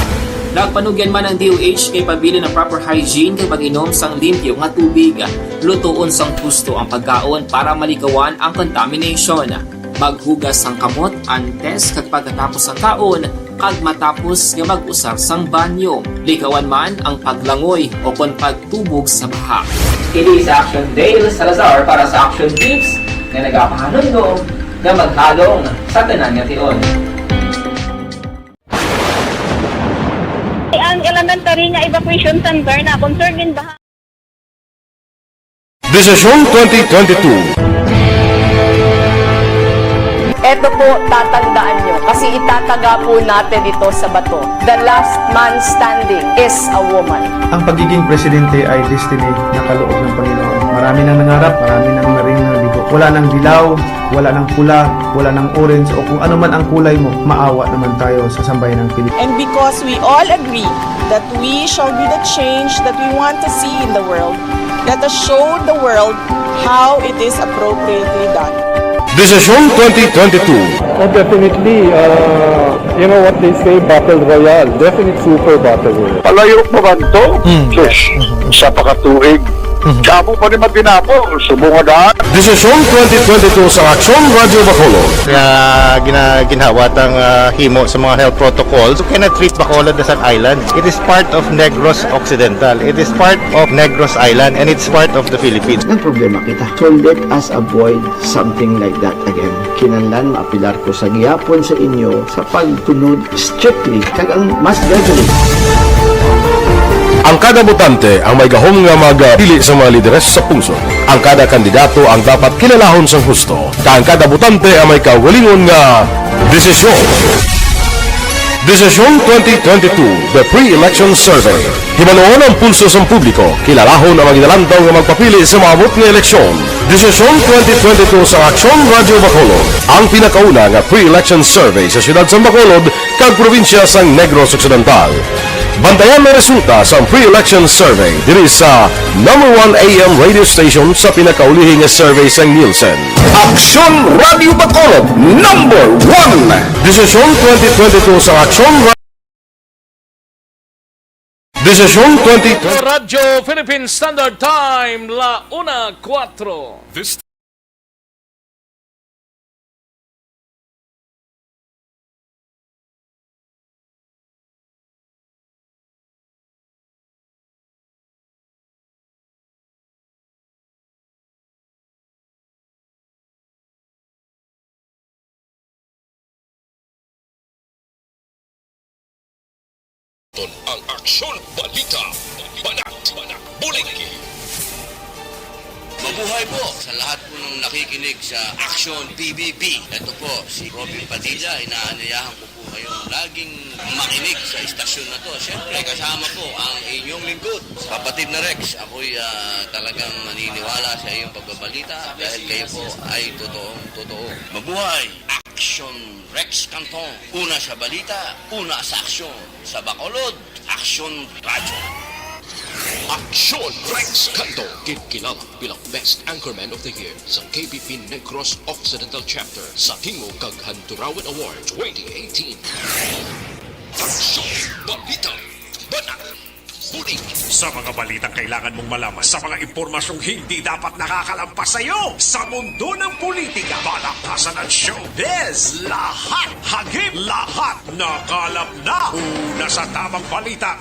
Nagpanugyan man ang D O H kay pabilin ang proper hygiene kag pag-inom sang limpyo nga tubig. Lutoon sang husto ang pagkaon para malikawan ang contamination. Maghugas sang kamot antes kag pagkatapos sang kaon kag matapos nga mag-usar sang banyo. Likawan man ang paglangoy o kon pagtubog sa baha. Kini si Action Dale Salazar para sa Action Tips nga nagapahanumdom nga maghalong sa tanan nga tion. Ang elementary nga evacuation center na concerned in baha. Desisyon twenty twenty-two. Eto po, tatandaan nyo, kasi itataga po natin ito sa bato. The last man standing is a woman. Ang pagiging presidente ay destiny na kaloob ng Panginoon. Marami nang nangarap, marami nang naring nabigo. Wala nang dilaw, wala nang pula, wala nang orange, o kung ano man ang kulay mo, maawa naman tayo sa sambayan ng Pilipinas. And because we all agree that we shall be the change that we want to see in the world, let us show the world how it is appropriately done. Desisyon twenty twenty-two. Oh, definitely, uh, you know what they say, battle royale. Definite super battle royale. Palayo pa man to? Hmm. Sus, sa pakatuig. Mhm. Damo pa ni Matinapo, subong nga daan. Desisyon twenty twenty-two sa Aksyon Radyo Bacolod. Nga gina-, ginhawat ang, ah, himo sa mga health protocols. You cannot treat Bacolod as an island. It is part of Negros Occidental. It is part of Negros Island, and it's part of the Philippines. Nagproblema kita. Solve it as a void. Something like that again. Kinahanglan maapilar ko sa gihapon sa inyo sa pagtunod strictly kag ang mas gradually. Ang kada botante ang may gahom nga magpili sa mga lideres sa pungsod. Ang kada kandidato ang dapat kilalahon sang husto, kag ang kada botante ang may kaugalingon nga desisyon. Desisyon twenty twenty-two, the pre-election survey. Hibaluon ang pulso sang publiko, kilalahon ang mga ginalantaw nga magpapili sa maabot nga eleksyon. Desisyon twenty twenty-two sa Aksyon Radyo Bacolod, ang pinakauna nga pre-election survey sa siyudad sang Bacolod kag probinsya sang Negros Occidental. Bantayan ang resulta sang pre-election survey diri sa number one A M radio station sa pinakaulihi nga survey sang Nielsen. Aksyon Radyo Bacolod, number one. Desisyon twenty twenty-two sa Aksyon Ra-, Desisyon twenty. Radyo Philippine Standard Time, la una cuatro. This Ton ang Aksyon Balita, Banat, Bulig. Mabuhay po sa lahat po ng nakikinig sa Aksyon P B B. Ito po si Robin Padilla, inaanyayahan ko po kayong laging makinig sa istasyon na to. Siyempre, kasama po ang inyong lingkod, kapatid na Rex. Ako'y, ah, talagang naniniwala sa iyong pagbabalita dahil kayo po ay totoong totoo. Mabuhay! Aksyon Rex Canton, una sa balita, una sa aksyon. Sa Bacolod, Aksyon Radyo. Aksyon Rex Kanto, ginkilala bilang Best Anchorman of the Year sa K B P Negros Occidental Chapter sa Tingog kag Handurawan Award twenty eighteen. Aksyon Balita, Banat, Bulig. Sa mga balitang kailangan mong malaman, sa mga impormasyong hindi dapat nakakalampas sa iyo, sa mundo ng politika, balakasan at showbiz, lahat hagip, lahat nakalap na. Una sa tamang balita,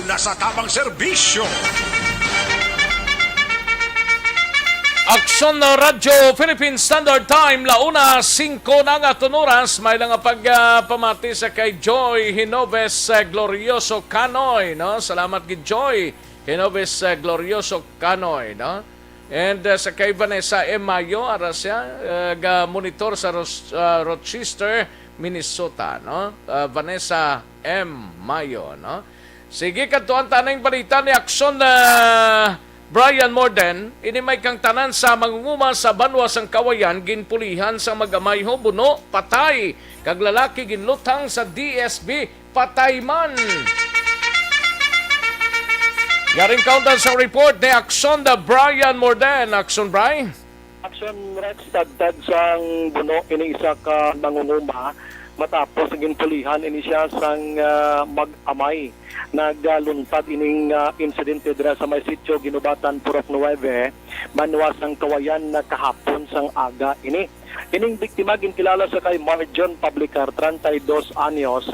una sa tamang serbisyo. Aksyon na Radyo Philippine Standard Time, la una singko na nga tunuras. May lang nga pagpamati sa kay Joy Hinoves, eh, Glorioso Canoy, no? Salamat gid, Joy Hinoves, eh, Glorioso Canoy, no? And, uh, sa kay Vanessa M. Mayo, ara siya, uh, ga-monitor sa Ros-, uh, Rochester, Minnesota, no? Uh, Vanessa M. Mayo, no? Sige, kadtuan ta ning balita ni Aksyon, uh, Brian Morden. Ini may kang tanan sa mangunguma sa banwa sang Kawayan, ginpulihan sang mag-amay ho, buno, patay, kag lalaki ginluthang sa D S B. Patay man. Yaring kaundan sa report ni Aksyon da Brian Morden. Aksyon, Bri. Aksyon, Rex, tagtag sang buno ini isa ka mangunguma matapos ginpulihan ini siya sang, ah, mag-amay. Nagluntad ining, ah, insidente dira sa may sitio Ginubatan, Purok nuebe, banwa sang Kawayan, na kahapon sang aga ini. Ining biktima ginkilala sa kay Marjon Publicar, treinta y dos anyos,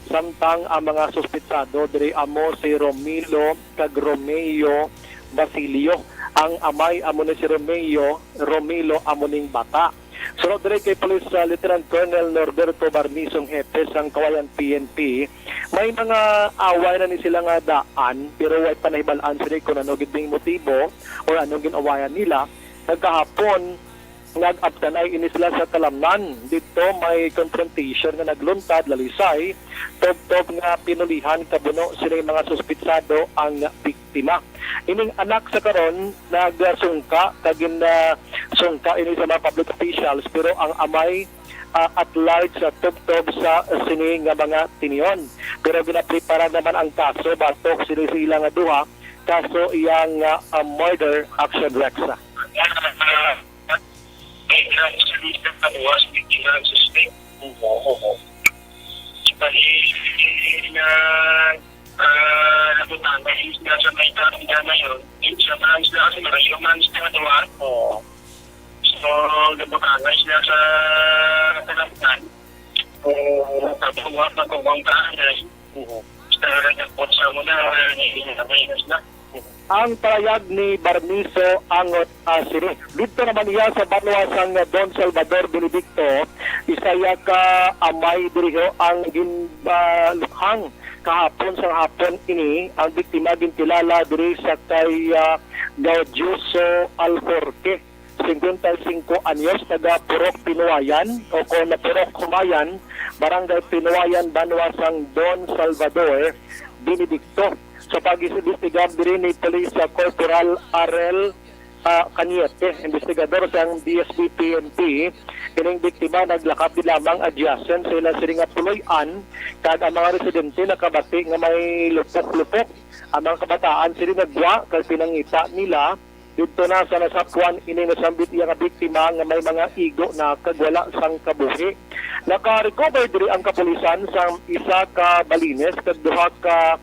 samtang ang mga suspitsado diri amo si Romilo kag Romeo Basilio. Ang amay amo ni si Romeo, Romilo amo ning bata. Sunod diri kay Police, ah, Lieutenant Colonel Norberto Barnisong, hepe sang Kawayan P N P, may mga away na ni sila nga daan, pero way pa nahibal-an sila kung ano gid ning motibo or anong gin-awayan nila. Kag kahapon, nag-abtanay ini sila sa kalamnan. Didto may confrontation nga nagluntad, lalisay, tubtob nga pinulihan kabuno sining mga suspitsado ang biktima. Ining anak sa karon nagsungka kag gin, ah, sungka ini sa mga public officials, pero ang amay, ah, at large sa tubtob sa sini nga mga tinion. Pero ginaprepara naman ang kaso batok sini sa ila nga duha, kaso iyang, ah, ah, murder, Aksyon, Rex. Ay, grabe sa mga kabuas, may kinang suspect. Oo, oo. Bali, na, ah, nabutang na yung isda sa may tao na ngayon. Yung sa mga isda kasi, malayo ang mga isda na duwa. Oo. So, nabutang na isda sa kalapatan. Kung natabuha pa kung ang tahanay, Oo. Sa nagpot sa muna, hindi na may isda. Ang pahayag ni Barniso Angot, ah, Siri. Didto naman iya sa banwa sang Don Salvador Benedicto, isa iya ka amay diriho ang ginbaluhang kahapon sa hapon ini. Ang biktima ginkilala diri sa kay, ah, Gaudioso Alforque, cincuenta y cinco anyos, taga Purok Pinuwayan o kon Purok Humayan, Barangay Pinuwayan, banwa sang Don Salvador Benedicto. Sa pag-imbestigar diri ni Police Corporal Arel, ah, Cañete, investigador sang D S B P N P, kining biktima naglakap gid lamang adjacent sa ila sini nga puloy-an, kag ang mga residente nakabati nga may lupok-lupok ang mga kabataan sini nga gwa kag pinangita nila didto na sa nasapwan ini nasambit iya nga biktima nga may mga igo na kag wala sang kabuhi. Naka-recover diri ang kapulisan sang isa ka balines kag duha ka,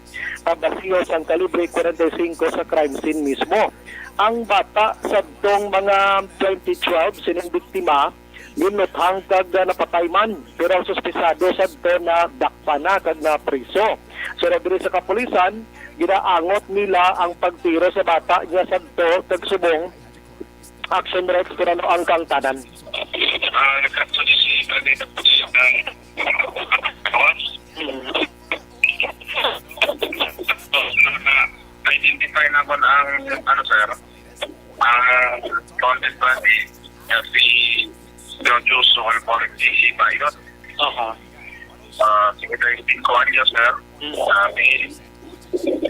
ah, basiyo sang kalibre kwarenta y singko sa crime scene mismo. Ang bata sadtong mga twenty twelve sining biktima, ginluthang kag, ah, napatay man, pero ang suspetsado sadto nadakpan na kag napriso. Sunod diri sa kapulisan, ginaangot nila ang pagtiro sa bata niya sadto kag subong. Action, Rex, pero ano ang kangtanan? Ah, nagkatso di si President Puti ng kawas. Identify naman ang, ano, sir, ang founded body niya si Jojo Suhol Borgi Bayot. Aha. Ah, sige, tayo, cinco anyos, sir. Mm. Ah, may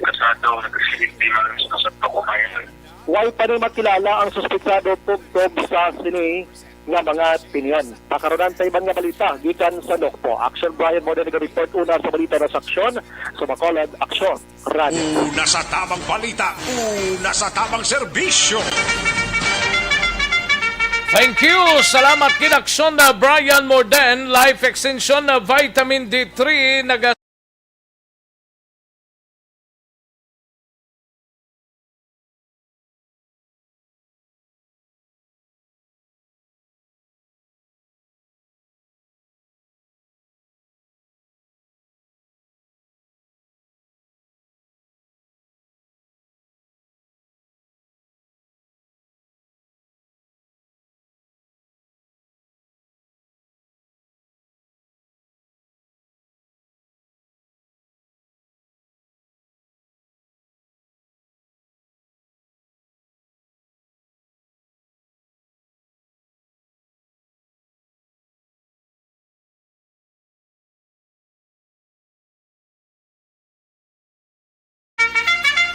kasado, nagsisilip di man sa Santo Kumayan. Why pa rin makilala ang suspetsado tubtob sa sini nga mga tinyon. Pakarunan sa iban nga balita gikan sa Nokpo. Action Brian mo din nag-report una sa balita na sa Aksyon sa Bacolod. Aksyon, Rani. Una sa tamang balita, una sa tamang serbisyo. Thank you. Salamat gid, Aksyon na Brian Morden. Life Extension na Vitamin D three naga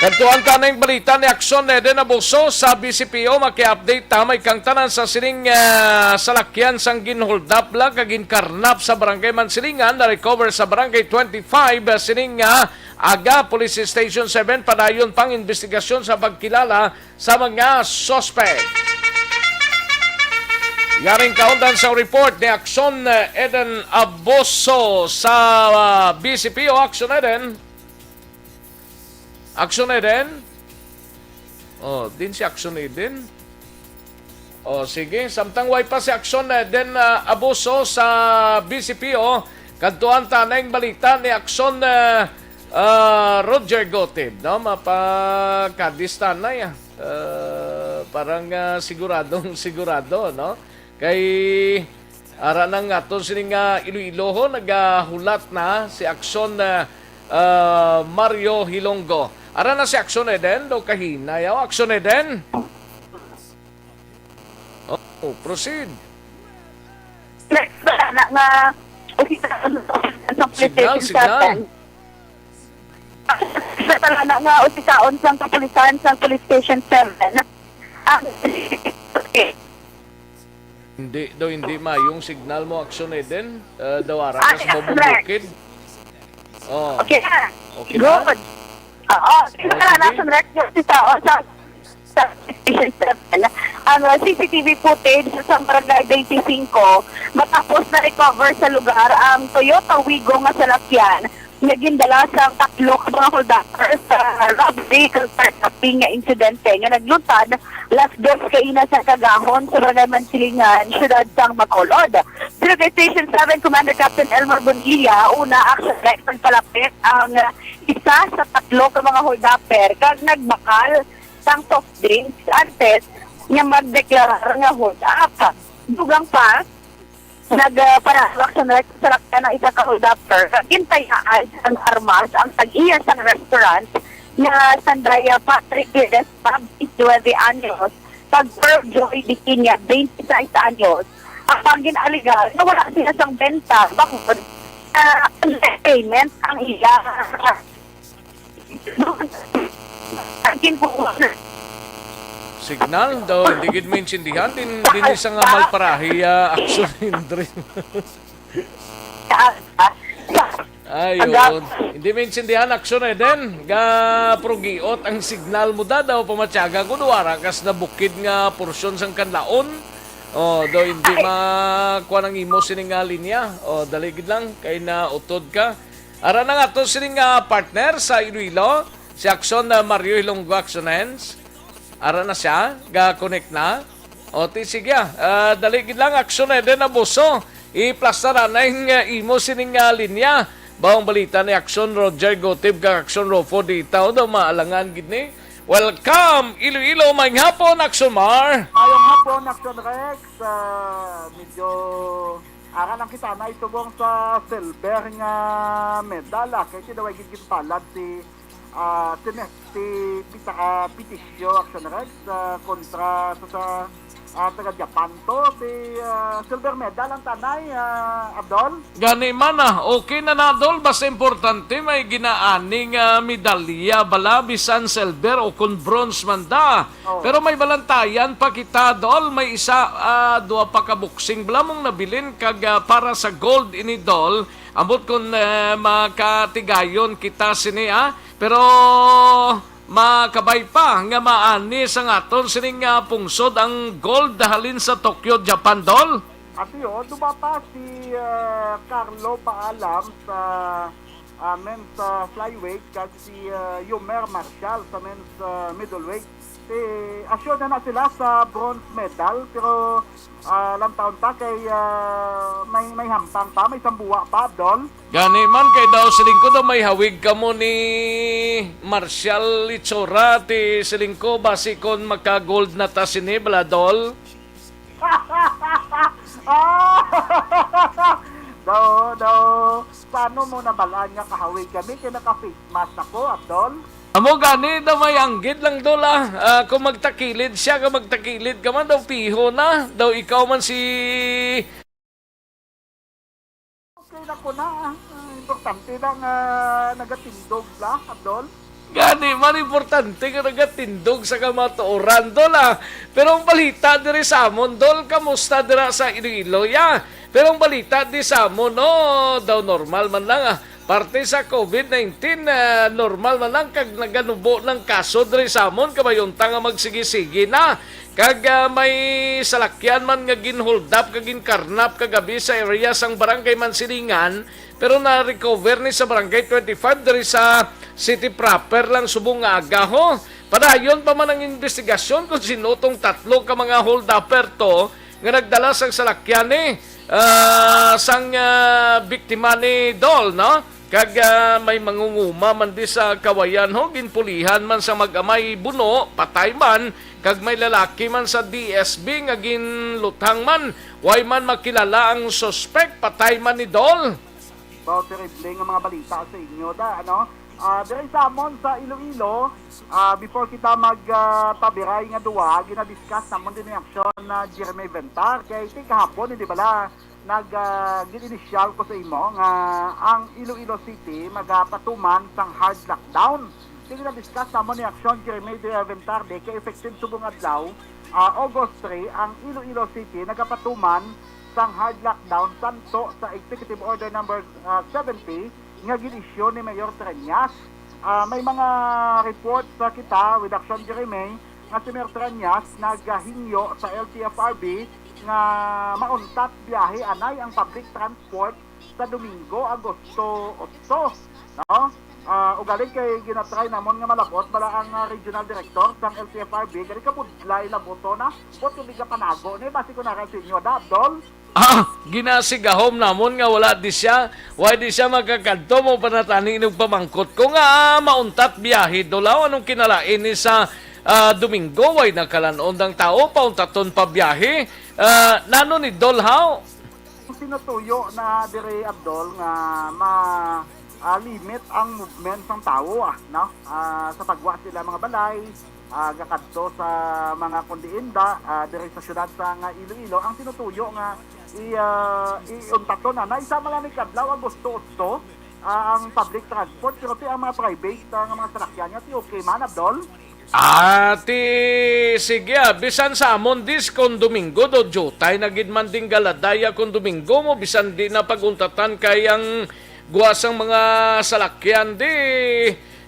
Kadtuan ta na yung balita ni Aksyon Eden Abuso sa B C P O. Maki-update ta may kang tanan sa sining, ah, salakyan sang ginhold up la kag ginkarnap sa Barangay Mansilingan, na-recover sa Barangay twenty-five, ah, sining, ah, Aga Police Station seven. Padayon pang investigasyon sa pagkilala sa mga suspect. Yaring kaundan sa report ni Aksyon, eh, Eden Aboso sa, ah, B C P O. Aksyon Eden. Aksyon Eden. Oh, din si Aksyon Eden. Oh, sige. Samtang way pa si Aksyon Eden, ah, Aboso sa B C P O, kadtuan ta na yung balita ni Aksyon, ah, ah, Roger Gotib, no? Mapakadis ta na, ya. Ah, parang, ah, siguradong sigurado, no? Kay ara na nga aton sini nga Iloilo, ho, nagahulat na si Aksyon, ah, ah, Mario Hilonggo. Ara na si Aksyon Eden, do kahina, yaw, Aksyon Eden? Oh, proceed. Next, wala na nga, okay, sa police Signal, station signal. Seven. Sa talana nga usikaon sang kapulisan sang Police Station seven, ang Hindi daw, hindi mayong signal mo, Aksyon Eden. Ah, daw ara Ah, ka sa yes, Bobong correct. Bukid. Oh. Okay na. Okay na? Good. Oo. Oh, Sa talana sige. Sa direct usikaon sa sa Police Station seven, ang, ah, C C T V footage sa barangay twenty-five, matapos na-recover sa lugar ang Toyota Wigo nga salakyan nga gindala sang tatlo ka mga holdupper sa robbery kag carnapping nga insidente nga nagluntad las dos kaina sang kagahon sa Barangay Mansilingan, siyudad sang Bacolod. Si Station seven Commander Captain Elmer Bonilla, una, action direct, nagpalapit ang isa sa tatlo ka mga holdupper kag nagbakal sang soft drinks antes nga magdeklarar nga hold up. Dugang pa, nag, ah, paralak sa nag-, salakyan ang isa ka holdupper. Gintayaan sang armas ang tag-iya sang restaurant nga Sandaya Patrick Ledesma, twenty anyos, kag Pearl Joy Diquiña, twenty-six anyos. Ang pag-inaligar na wala sila sang benta, bakod sa payment ang iya. Signal daw, hindi gid maintindihan. Din, din isa nga malparahi, ah, Aksyon Eden. Ayun. Hindi maintindihan, Aksyon Eden. Ga prugiot ang signal mo da daw, pamatyaga ko, duwara kas na bukid nga porsyon sang kanlaon. Oh, daw hindi makuha ang imo sining nga linya. Oh, dali gid lang, kay nautod ka. Ara na nga to sining nga partner sa Iloilo, si Aksyon, ah, Mario Hilonggo, Aksyon Hens. Ara na siya, ga-connect na. O, ti, sige, ah. Ah, dali gid lang, Aksyon Eden Abuso. I-plus na na yung, ah, imo sining, ah, linya. Bawang balita ni Aksyon Roger Gotib kag Aksyon Rofo Ditaw daw maalangan gid ni. Welcome, Iloilo, maayong hapon, Aksyon Mar. Maayong hapon, Aksyon Rex. Ah, medyo ara lang kita na itubong sa silver nga medal, ah. Kay tinawag gid palad si, ah, si Messi, Pita-, ah, Pitisyo, Aksyon Rex, ah, kontra sa, sa Ah, taga Japan to, si, ah, silver medal ang tanay, ah, Abdol. Gani man, ah, okay na na, Dol. Basta importante may ginaaning ah, medalya bala, bisan silver o kung bronze man da. Oh. Pero may balantayan pa kita, Dol. May isa, ah, duha pa ka boxing bala mong nabilin kag ah, para sa gold ini, Dol. Ambot kung eh, makatigayon kita sini, ah. Pero makabay pa nga maani sang aton sining ah, pungsod ang gold halin sa Tokyo, Japan, Dol. Ati o, duba pa si ah, Carlo Paalam sa ah, men's ah, flyweight kag si ah, Yomer Marshall sa men's ah, middleweight. Si assured na na sila sa bronze medal, pero ah, lang taon pa kay ah, may may hampang pa, may sambuwa pa, Abdol. Gani man kay daw siling ko daw may hawig kamo ni Marshall Itsura, ti siling ko basi kon maka-gold na ta sini, bala, Dol. Ah! Daw, daw, paano mo nabalaan nga kahawig kami kay naka-face mask ako, Abdol? Amo gani daw may anggid lang, Dol, ah. Ah, kung magtakilid siya, kung magtakilid ka man, daw piho na. Daw ikaw man si Okay na ko na. Ah, importante lang ah, nagatindog la, Abdol. Gani man importante nga nagatindog sa kamatuoran, Dol, ah. Pero ang balita diri sa amon, Dol, kamusta dira sa Iloilo, ya? Pero ang balita di sa amon, no, daw normal man lang, ah. Parte sa COVID nineteen, ah, normal man lang kag naganubo ng kaso diri sa amon, kabay unta nga magsigi-sigi na. Kag ah, may salakyan man nga gin-hold up kag gin-karnap kagabi sa area sang Barangay Mansilingan, pero na-recover ni sa Barangay twenty-five diri sa city proper lang subong nga aga, ho. Padayon pa man ang investigasyon kung sino tong tatlo ka mga hold-upper to nga nagdala sang salakyan ni ah, sang ah, biktima ni Dol, no? Kag ah, may mangunguma man di sa kawayan, ho, ginpulihan man sa mag-amay buno, patay man, kag may lalaki man sa D S B nga ginluthang man. Way man makilala ang suspek, patay man ni Dol. Wow, terrible nga mga balita sa inyo, da, ano? Ah, diri sa amon sa Iloilo, ah, before kita mag ah, tabiray nga duwa, ginadiscuss namon din ni aksyon na Jeremy Ventar. Kay ti kahapon, hindi bala, nag ah, gin-inisyal ko sa imo nga ang Iloilo City magapatuman sang hard lockdown. Sige na discuss namon ni Aksyon Jeremy de Aventarde kay effective subong adlaw, ah, August three, ang Iloilo City nagapatuman sang hard lockdown tanto sa Executive Order number ah, seventy nga gin-issue ni Mayor Treñas. Ah, may mga reports sa kita with Aksyon Jeremy nga si Mayor Treñas nagahingyo sa L T F R B nga mauntat biyahe anay ang public transport sa Domingo, Agosto otso, no? Ah, ugaling kay ginatry namon nga malabot bala ang ah, regional director sang L T F R B, gani kabudlay labot to na, bot kung di ka panago ni, basi ko nara sa inyo, da, Abdol? Ah, ginasigahom namon nga wala di siya, why di siya makakadto mo panatani inog pamangkot ko nga ah, mauntat biyahe, Dol, aw, anong kinalain ni sa ah, Domingo, way nakalan-on ang tao, pauntaton pa biyahe. Ah, nano ni Dol, haw? Ang sinutuyo na diri, Abdol, nga ma ah, limit ang movement sang tawo, ah, no? Ah, sa pagwa sila mga balay, ah, gakadto sa mga kondienda ah, diri sa syudad sa nga Iloilo, ang sinutuyo nga i ah, iuntaton na naisa man lang ni kadlaw Agosto otso ah, ang public transport, pero ti ang mga private ah, nga mga salakyan nga ti okay man, Abdol. Ah, ti sige, ah, bisan sa amon dis kon Domingo do jutay na gid man ding galadaya kon Domingo mo bisan di na paguntatan kay ang guwa sang mga salakyan di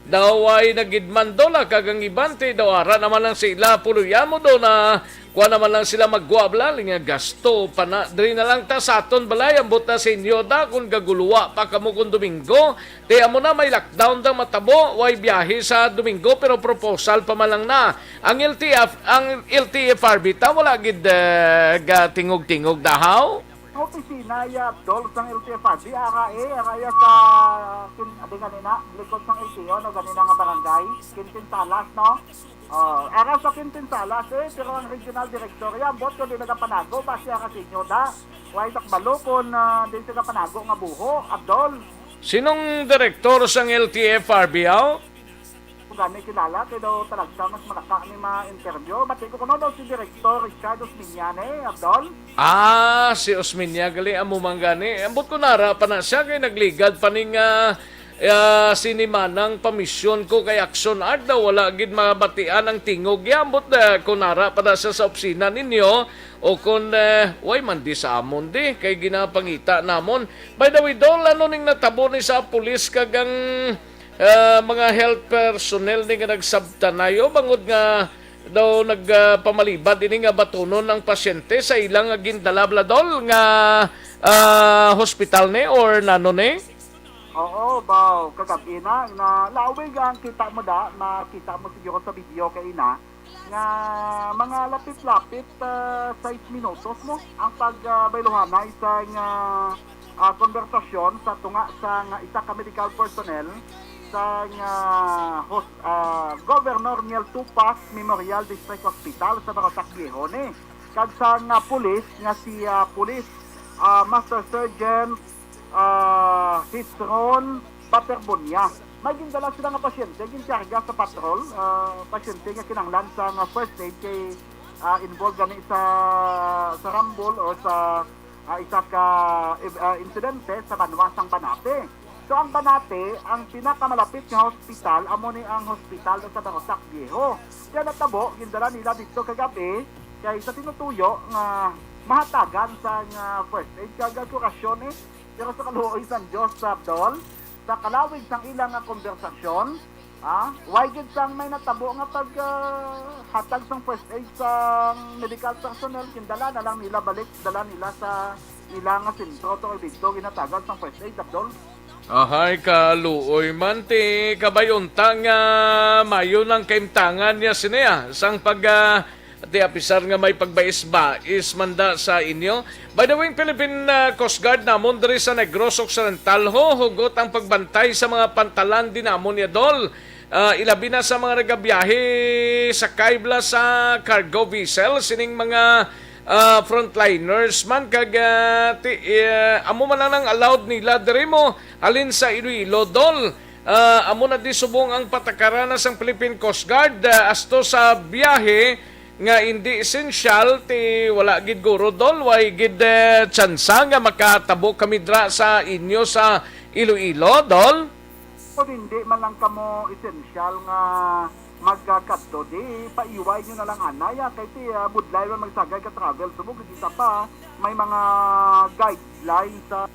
daw ay nagidman do la kag ang iban ti daw ara naman lang sila puloyan mo do na kuha naman lang sila magguwa bala nga gasto pa na diri na lang ta sa aton balay ambot na sa inyo da kung gaguluwa pa kamo kon Domingo. Ti amo na may lockdown daw matabo, way biyahe sa Domingo pero proposal pa man lang na. Ang L T F, ang L T F R B ta wala gid eh, gatingog-tingog dahaw. Ang opisina ya Dol sang L T F R B, ara eh, ara ya sa kin, adi ganina, likod sang L T O, no, ganina nga barangay, Quintin Salas, no? Oh, ara sa Quintin Salas eh, pero ang regional director ya, bot ko di nagapanago, basi ara sa inyo da. Way takbalo kon ah, di nagapanago nga buho, Abdol. Sinong direktor sang L T F R B, aw? Gani kilala kay daw talaga mas malaka ni ma-interview. Bati ko kuno daw si Director Richard Osmiña ni, Abdol. Ah, si Osmiña gali, amo man gani. Ambot ko nara pa na siya kay nagligad pa ning ah, ah, sini manang pamisyon ko kay Action Art daw wala gid mabatian ang tingog niya. Ambot na ko nara pa na siya sa opisina ninyo o kon eh, way man di sa amon di kay ginapangita namon. By the way, Dol, ano ning natabo ni sa pulis kag ang ah, mga health personnel ni nga nagsabtanay o bangod nga daw nagpamalibad ini nga batunon ang pasyente sa ilang nga gindala bla, Dol, nga ah, hospital ni or nano ni? Oo, baw, kagabi na, na lawig ang kita mo da, makita mo siguro sa video kay ina, nga mga lapit-lapit ah, sais minutos mo ang pagbayluhanay sa nga ah, konbersasyon sa tunga sa nga isa ka medical personnel sa nga hos, ah, Governor Niel Tupac Memorial District Hospital sa Barotac Viejo ni kag sa nga pulis nga si ah, Police ah, Master Sergeant ah, Hizron Baterbonia. May gindala sila nga pasyente ginkarga sa patrol, ah, pasyente nga kinahanglan sa nga first aid kay ah, involved gani sa sa rumble or sa ah, isa ka ah, insidente sa banwa sang Banate. So ang Banate, ang pinakamalapit nga hospital amo ni ang hospital sa Barotac Viejo. Kaya natabo, gindala nila dito kagabi kay sa tinutuyo nga mahatagan sa nga first aid kag kurasyon eh. Pero sa kaluoy sang Dios, Abdol, sa kalawig sang ila nga konbersasyon, ah, way gid sang may natabo nga pag ah, hatag sang first aid sang medical personnel, gindala na lang nila balik, dala nila sa ila nga sentro to dito ginatagan sang first aid, Abdol. Ahay, kaluoy man ti kabay unta nga mayo nang kaimtangan niya sini ah, sang pag ah, ti apisar nga may pagbais-bais man da sa inyo. By the way, Philippine ah, Coast Guard namon diri sa Negros Occidental ho, hugot ang pagbantay sa mga pantalan di namon ya, Dol. Ah, ilabi na sa mga nagabiyahe sakay bla sa cargo vessel sining mga ah, frontliners man kag ah, ti, eh, amo man lang ang allowed nila diri mo halin sa Iloilo, Dol. Ah, amo na di subong ang patakaran na sang Philippine Coast Guard ah, asto sa biyahe nga hindi esensyal ti wala gid guro, Dol, way gid eh, tsansa nga makatabo kami dra sa inyo sa Iloilo, Dol. Kung hindi man lang kamo esensyal nga magkakadto, di paiway nyo na lang anay ah, kay ti ah, budlay man magsagay ka travel subong, isa pa may mga guidelines sa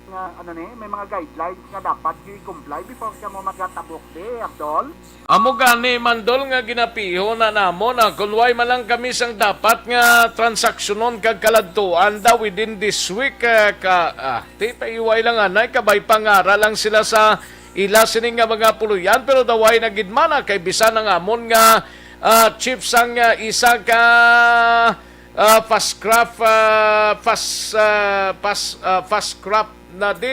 nga ano ni, may mga guidelines nga dapat i-comply before kamo magatabok di, Abdol. Amo gani man, Dol, nga ginapiho na namon ah, kun way man lang kami sang dapat nga transaksyonon kag kaladtuan daw within this week ah, ka ah, ti paiway lang anay, kabay pangara lang sila sa ila sini nga mga puloy-an, pero daw way na gid man ah, kay bisan ang amon nga ah, chief sang ah, isa ka ah, fast craft ah, fast ah, fast ah, fast craft na di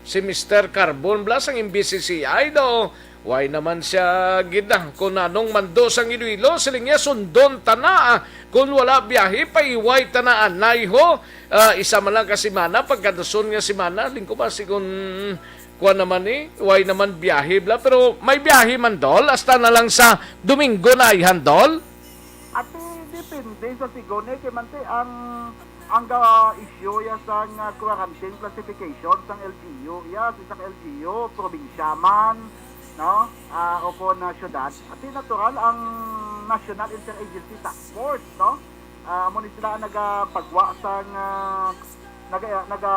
si Mister Carbon bla sang M B C C I daw. Way naman siya gid ah, kung nanong mando sang Iloilo, siling niya sundon tana ah, kung wala biyahe paiway tana anay ho. Ah, isa man lang ka semana, pagkadason nga semana, lingko ba sigon kuan naman ni, way naman biyahe bla, pero may biyahe man, Dol, hasta na lang sa Domingo na ayhan, Dol. Ati depende sa sigon eh, kay man ti ang ang ga-issue ya sang ah, quarantine classification sang L G U, ya sa isang L G U, probinsya man, no? Ah, o kon ah, syudad. Ati natural ang National Interagency Task Force, no? Ah, amo ni sila ang nagapagwa sang ah, naga naga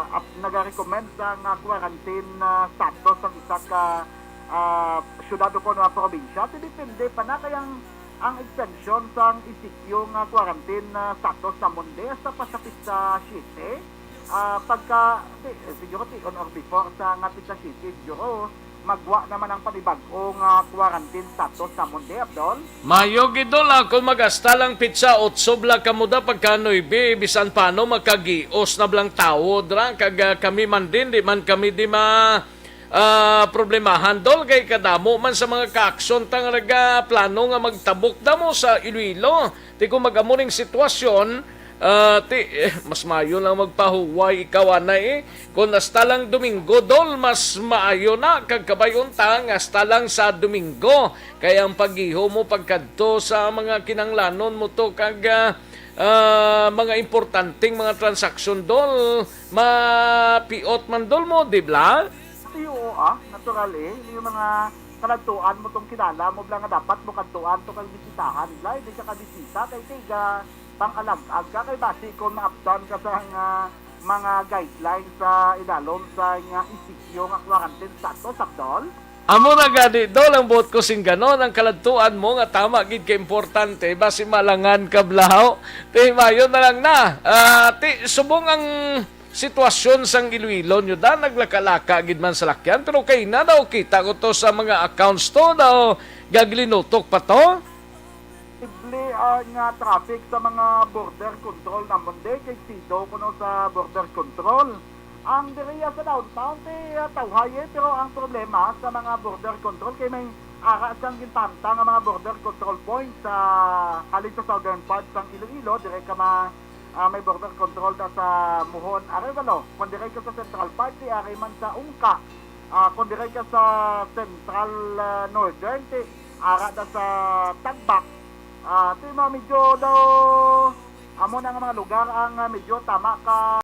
ap- naga-recommend sang ah, quarantine ah, status sang isa ka ah, syudad o kon ah, probinsya. Ati depende pa na kay ang ang extension sang E C Q nga quarantine ah, status sa Monde hasta pa sa pitsa siyete. Ah, pagka, di, eh, siguro ti on or before sa nga pitsa siyete, siguro magwa naman ang panibag-o nga quarantine status sa Monde, Abdol. Mayo gid, Dol, ah, kung mag-asta lang pitsa otso bla kamo da pagka nuebe, bisan paano makagios na blang tawo dra, kag ah, kami man din, di man kami di ma ah, problemahan, Dol, kay kadamo man sa mga kaaksyon ta nga nagaplano nga magtabok damo sa Iloilo. Ti kung mag-amo ning sitwasyon, Ah, ti, eh, mas maayo lang magpahuway ikaw, anay, eh. Kung hasta lang Domingo, Dol, mas maayo na. Kag kabay unta nga hasta lang sa Domingo. Kay ang pag-iho mo pagkadto sa mga kinahanglanon mo to kag, ah, ah, mga importanteng mga transaksyon, Dol, mapiot man, Dol, mo, di ba? Ay, oo, ah. Natural, eh. Yung mga kaladtuan mo tong kilala mo lang nga dapat mo kadtuan to kag bisitahan nila, hindi ka kabisita kay tiga pang-alag-ag ka kay basi kung maabtan ka sa nga mga guidelines sa ilalom sa nga isipyo nga quarantine status, Abdol. Amo na gani, Dol, ang buot ko sing ganon, ang kaladtuan mo nga tama gid ka importante, basi malangan ka blahaw. Ti, mayo na lang na. Ah, ti, subong ang sitwasyon sang Iloilo nyo, da, naglaka-laka gid man sa lakyan, pero kay na daw kita ko to sa mga accounts to, daw gaglinutok pa to. Posible, ah, nga traffic sa mga border control namon, di, kay sido kuno sa border control. Ang diriya sa downtown, ti, ah, tawhay, eh, pero ang problema sa mga border control kay may ara siyang ginpanta nga mga border control points sa halin sa southern part sang Iloilo, dire ka ma-, ah, may border control da sa Mohon, Arevalo. Kung dire ka sa central part, ti ari man sa Ungka. Ah, kung dire ka sa central, ah, northern, ti ara da sa Tagbak. Ah, ti ma-, medyo daw amo na nga mga lugar ang, ah, medyo tama ka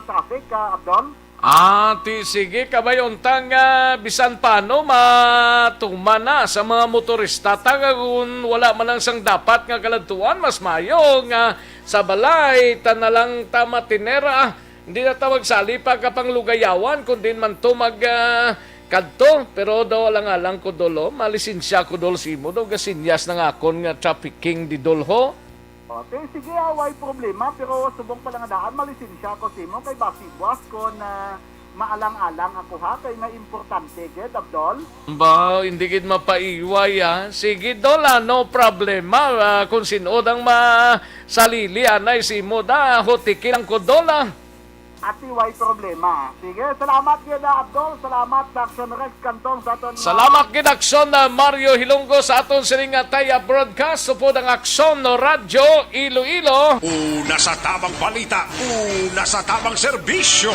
traffic, ah, Abdon. Ah, ti, sige, kabay unta nga bisan paano matuman na sa mga motorista ta, nga kung wala man lang sang dapat nga kaladtuan, mas maayo nga sa balay ta na lang ta matinera. Hindi na ta magsali pa ka pang Lugayawan, kung din man to mag, ah, kadto. Pero daw alang-alang ko, Dol, oh. Malisensya ko, Dol, sa imo daw gasinyas ng akon nga trafficking di, Dol, ho. O, ti, sige, ah, way problema, pero subong pala nga daan, malisensya ko sa imo kay basi buwas ko na maalang-alang ako, ha, kay may importante gid, Abdol. Ba, hindi gid mapaiway, ah. Sige, Dol, ah, no problema. Ah, kung sin-o dang masalili anay sa imo da, hutiki lang ko, Dol, ah. Ati, way problema. Sige, salamat gid, ah, Abdol. Salamat, Action Rex Cantong, sa aton, ah, Salamat gid, Action, ah, Mario Hilonggo, sa aton sining, ah, tie-up broadcast. Upod ang Action Radyo Iloilo. Una sa tamang balita, una sa tamang serbisyo.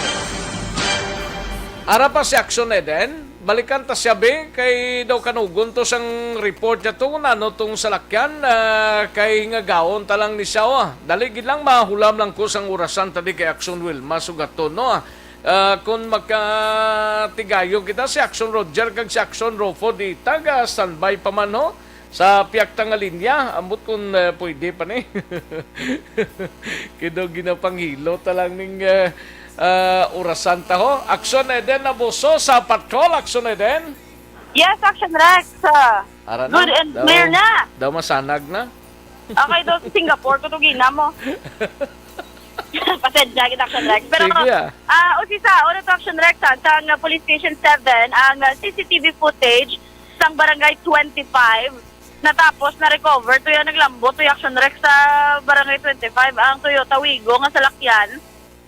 Ara pa si Action Eden. Balikan ta siya, be, kay daw kanugon to sang report niya to, kung ano tong salakyan, ah, kay hingagaon ta lang ni siya, ah. Dali gid lang, mahulam lang ko sang orasan ta di kay Action Wilma Sugaton, no, ah. Ah, kung magkatigayon kita, si Action Roger kag si Action Rofo di taga standby pa man, ho. Sa piyak ta nga linya, ambot kung, eh, pwede pa ni. Kido ginapanghilo ta lang ning, eh, ah, orasan ta ho. Action Eden Abuso sa patrol, Action Eden. Yes, Action Rex. Ah, Ara na. Good and Daw, clear na. Daw masanag na. Okay, daw sa Singapore ko to ginamo. Pasensya kita, Action Rex. Pero, Sige, ah. Ah, usisa, una to, Action Rex, ha, sa ang, ah, Police Station seven, ang, ah, C C T V footage sang Barangay twenty-five, natapos na-recover to yung naglambot to yung Action Rex sa Barangay twenty-five, ang Toyota Wigo nga salakyan,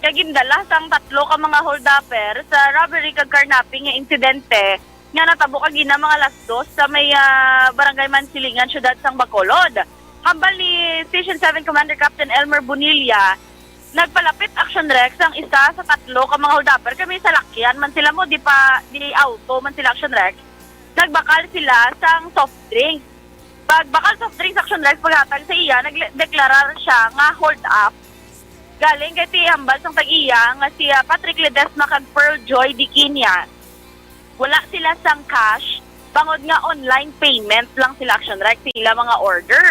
kag gindala sang tatlo ka mga holdupper sa robbery kag carnapping nga insidente nga natabo kagina mga alas dos sa may, ah, Barangay Mansilingan, siyudad sang Bacolod. Hambal ni Station seven Commander Captain Elmer Bonilla, nagpalapit, Action Rex, ang isa sa tatlo ka mga holdupper kay may salakyan man sila mo, di pa, di auto man sila, Action Rex. Nagbakal sila sang soft drinks. Pagbakal soft drinks, Action Rex, paghatag sa iya, nagdeklarar siya nga hold up. Galing kay ti hambal sang tag-iya nga si, ah, Patrick Ledesma kag Pearl Joy Diquinia. Wala sila sang cash, bangod nga online payment lang sila, Action Rex, sa ila mga order.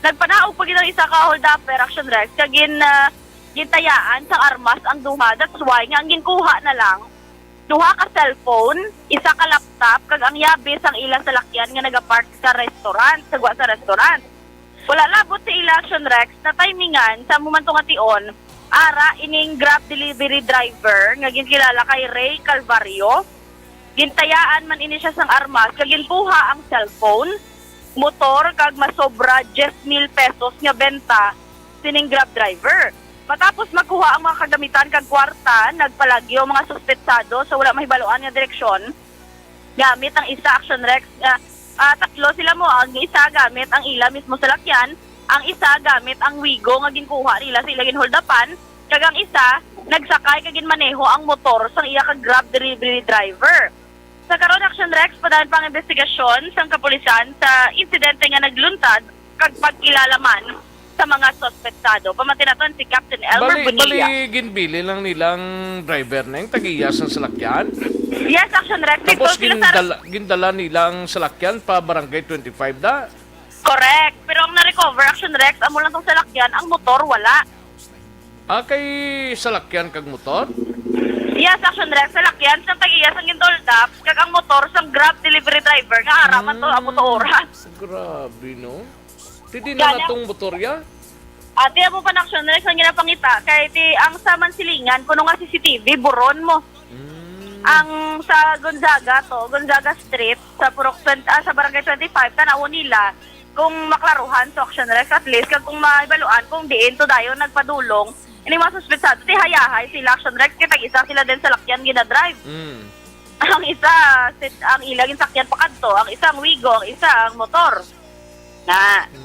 Nagpanaog pa gid ang isa ka holdupper, Action Rex, kag gin-, ah, gintayaan sang armas ang duha. That's why nga ang ginkuha na lang duha ka cellphone, isa ka laptop, kag ang yabe sang ila salakyan nga nagapark sa restaurant, sa gwa sa restaurant. Wala labot sa ila, Action Rex, na timingan sa amo man to nga tion, ara ining Grab delivery driver nga ginkilala kay Ray Calvario. Gintayaan man ini siya sang armas kag ginkuha ang cellphone, motor kag masobra diyes mil pesos nga benta sining Grab driver. Matapos makuha ang mga kagamitan kag kwarta, nagpalagyo ang mga suspetsado sa wala mahibaluan nga direksyon. Gamit ang isa, Action Rex, ah, ah, tatlo sila mo. Ang isa gamit ang ila mismo salakyan, Ang isa gamit ang Wigo nga ginkuha nila sa ila ginholdapan, kag ang isa nagsakay kag ginmaneho ang motor sang iya ka Grab delivery driver. Sa karon, Action Rex, padayon pa ang investigasyon sang kapulisan sa insidente nga nagluntad kag pagkilala man sa mga suspetsado. Pamati naton si Captain Elmer Bali, Bonilla. Bali, ginbilin lang nilang driver na yung tag-iya sang salakyan? Yes, Action Rex. Dito Tapos sila sa gindala, gindala nilang salakyan pa Barangay twenty-five da? Correct. Pero ang na-recover, Action Rex, amo lang tong salakyan, ang motor wala. Ah, kay salakyan kag motor? Yes, Action Rex, salakyan sang tag-iya sang ginholdap, kag ang motor sang Grab delivery driver nga ara man to, amo to oras. Grabe, no? Ti di na Gani natong motor ya? Ati, amo pa na, Action Rex, ang ginapangita kay ti ang sa Mansilingan, kuno nga C C T V, buron mo. Mm. Ang sa Gonzaga to, Gonzaga Street, sa Purok twenty, ah, sa Barangay twenty-five, tan-awon nila kung maklaruhan sa Action Rex, at least, kag kung maibaluan kung diin to dayon nagpadulong, ini mga suspetsado, ti hayahay sila, Action Rex, kay tag-isa sila din sa lakyan ginadrive. Mm. Ang isa, sit, ang ila ginsakyan pa kadto, ang isa ang Wigo, ang isa ang motor. Na. Mm.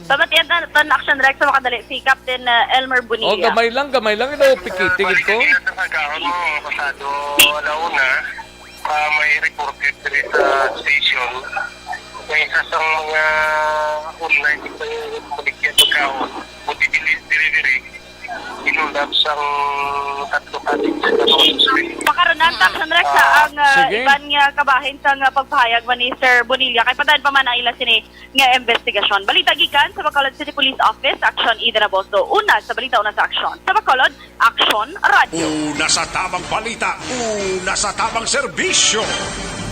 Pamatian ta, ta, Action Rex, sa makadali, si Captain, uh, Elmer Bonilla. Oh, gamay lang, gamay lang. Ito, pikiti gid ko. Sa gahon mo, pasado alauna, ah, may reported diri sa station. May isa sang mga online nga baligya pagkaon, food deli-, delivery. Inundap sang tatlo ka din sa mga suspect. Pakarunan, Action Rex, sa ang, uh, Sige. iban nga kabahin sang, uh, pagpahayag man ni Sir Bonilla, kay padayon pa man ang ila sini nga investigasyon. Balita gikan sa Bacolod City Police Office, Action Eden Aboso. Una sa balita, una sa aksyon. Sa Bacolod, Action Radio. Una sa tamang balita, una sa tamang serbisyo.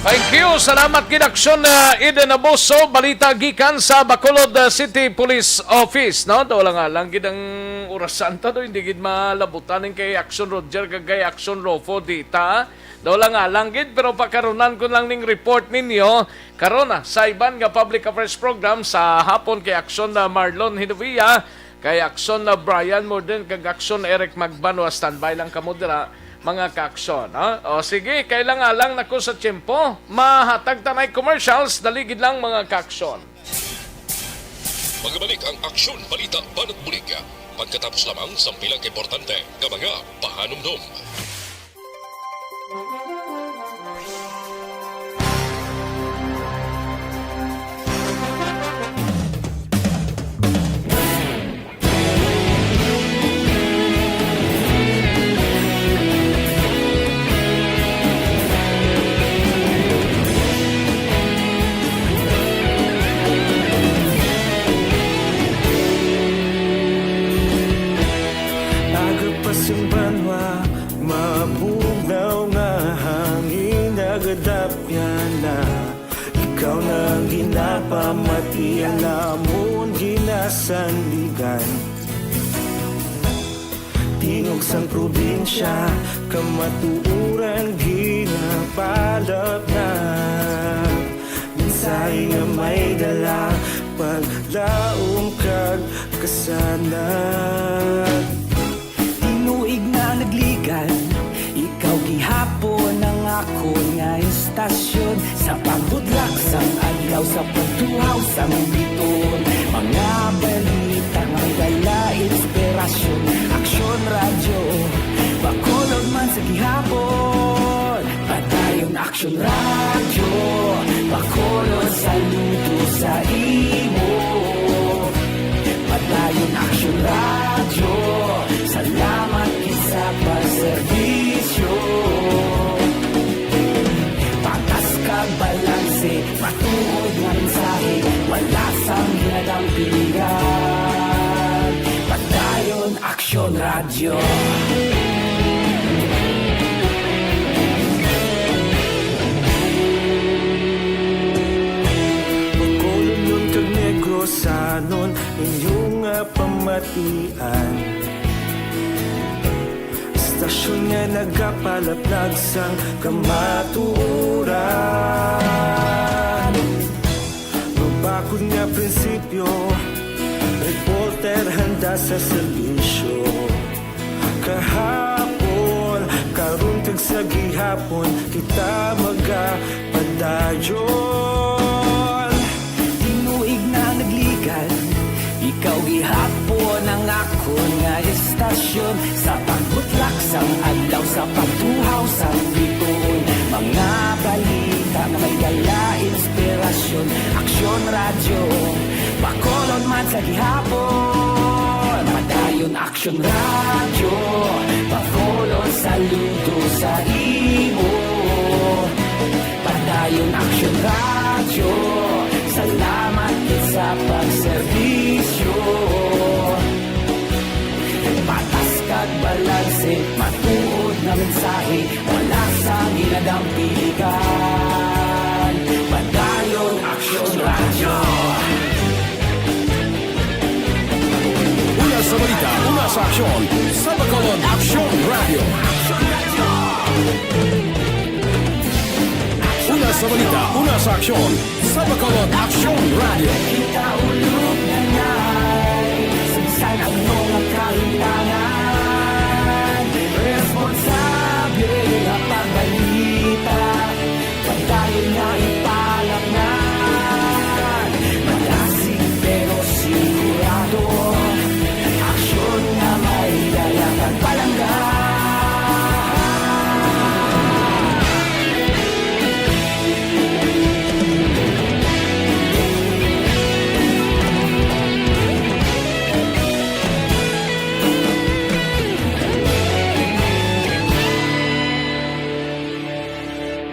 Thank you. Salamat gid, Action, uh, Eden Aboso. Balita gikan sa Bacolod, uh, City Police Office, no? Daw lang nga lang gid ang orasan ta, do, hindi gid malabutan ning kay Action Roger kag kay Action Rofo dita. Daw lang nga lang gid, pero pakarunan ko lang ning report ninyo. Karon na, sa iban nga public affairs program sa hapon kay Action na Marlon Hinovia, kay Action na Brian Morden, kag Action Eric Magbanwa. Standby lang kamo dira, mga ka-Action, ha? O sige, kailangan lang nako sa tiyempo. Mahatag tanay commercials, daligid lang, mga ka-Action. Magabalik ang Action Balita Banat Bulig pagkatapos lamang sang pila ka importante nga mga pahanumdom. Aga pa sing banwa, mabugnaw nga hangin nagadapyan na. Ikaw na ang ginapamati, ang amon ginasandigan. Tingog sang probinsya, kamatuoran ginapalapnag. Mensahe nga may dala, paglaom kag kasanag. Tinuig na nagligan, ikaw gihapon ang akon nga istasyon. Sa pagbudlak sang adlaw, sa pagtuhaw sang biton, mga balita nga dala inspirasyon. Aksyon Radyo Bacolod man sa gihapon. Padayon Aksyon Radyo Bacolod, saludo sa imo. Padayon Aksyon Radyo, salamat gid sa pagserbisyo. Patas kag balanse, matuod nga mensahe, wala sang ginadampingan. Padayon Aksyon Radyo. Bacolodnon kag Negrosanon, inyo nga pamatian. Istasyon nga nagapalaplag sang kamatuoran. Mabakod nga prinsipyo, reporter handa sa serbisyo. Kahapon, karon kag sa gihapon, kita magapadayon. Tinuig na nagligan, Nga istasyon sa pagbutlak sang adlaw, sa pagtuhaw sang bituon, mga balita nga may dala inspirasyon. Aksyon Radyo, Bacolod man sa gihapon. Padayon Aksyon Radyo, Bacolod saludo sa imo. Padayon Aksyon Radyo, salamat gid sa pagserbisyo. Patas kag balanse, matuod nga mensahe, wala sang ginadampigan. Padayon Aksyon Radyo. Una sa balita, una sa aksyon, sa Bacolod Aksyon Radyo. Una sa balita, una sa aksyon, sa Bacolod Aksyon Radyo. Kita ulog na ngay, sa bisan ano nga kahintangan, responsable nga pagbalita, padayon nga ipalatngan. Malasig pero sigurado, aksyon nga may dala kag palangga.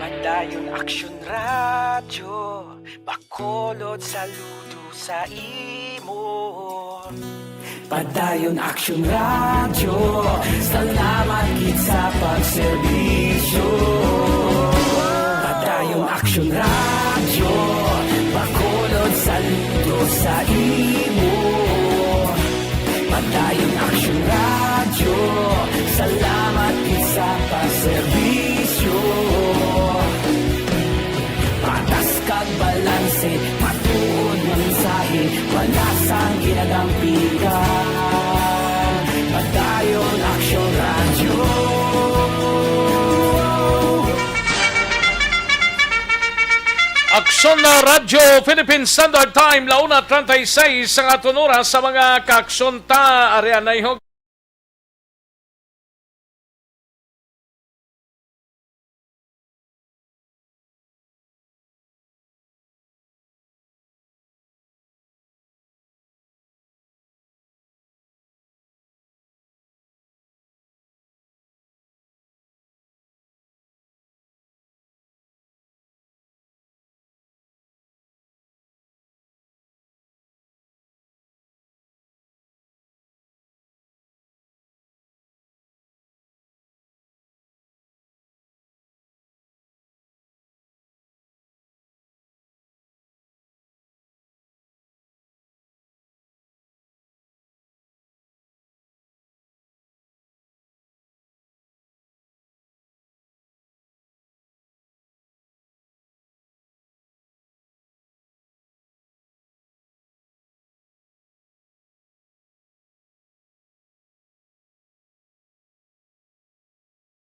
Padayon Aksyon Radyo, Bacolod saludo sa imo. Padayon Aksyon Radyo, salamat gid sa pagserbisyo. Padayon Aksyon Radyo, Bacolod saludo sa imo. Padayon Aksyon Radyo, salamat gid sa pagserbisyo. Patas kag balanse, matuod nga mensahe, wala sang ginadampigan. Padayon Aksyon Radyo. Aksyon na Radyo Philippines Standard Time, la una treinta y seis ang aton oras sa mga kaaksyon ta. Ari anay ho.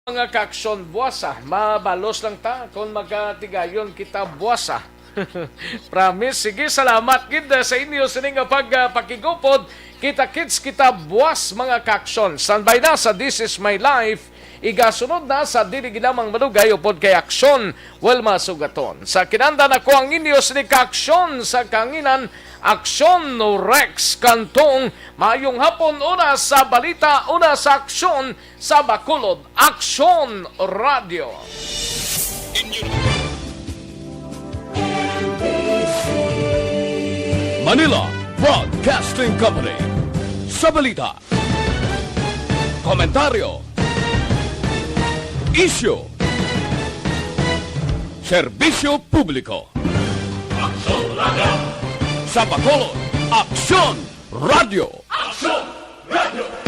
Mga kaaksyon, buwasa. Mabalos lang ta kung magkatigayon kita, buwasa. Promise. Sige, salamat gid, ah, sa inyo sini nga pagpakigupod. Kita-kits kita buwas, mga kaaksyon. Standby na sa This Is My Life. Igasunod na sa dili gid lamang malugay upod kay Aksyon Wilma Sugaton. Sa kinanda nako ang inyo sini kaaksyon sa kanginan, Aksyon Rex Cantong. Maayong hapon, una sa balita, una sa aksyon, sa Bacolod Aksyon Radio. Manila Broadcasting Company. Sa balita, komentaryo, isyu, serbisyo publiko. Aksyon Radio. Sa Bacolod, Aksyon Radio. Aksyon Radio.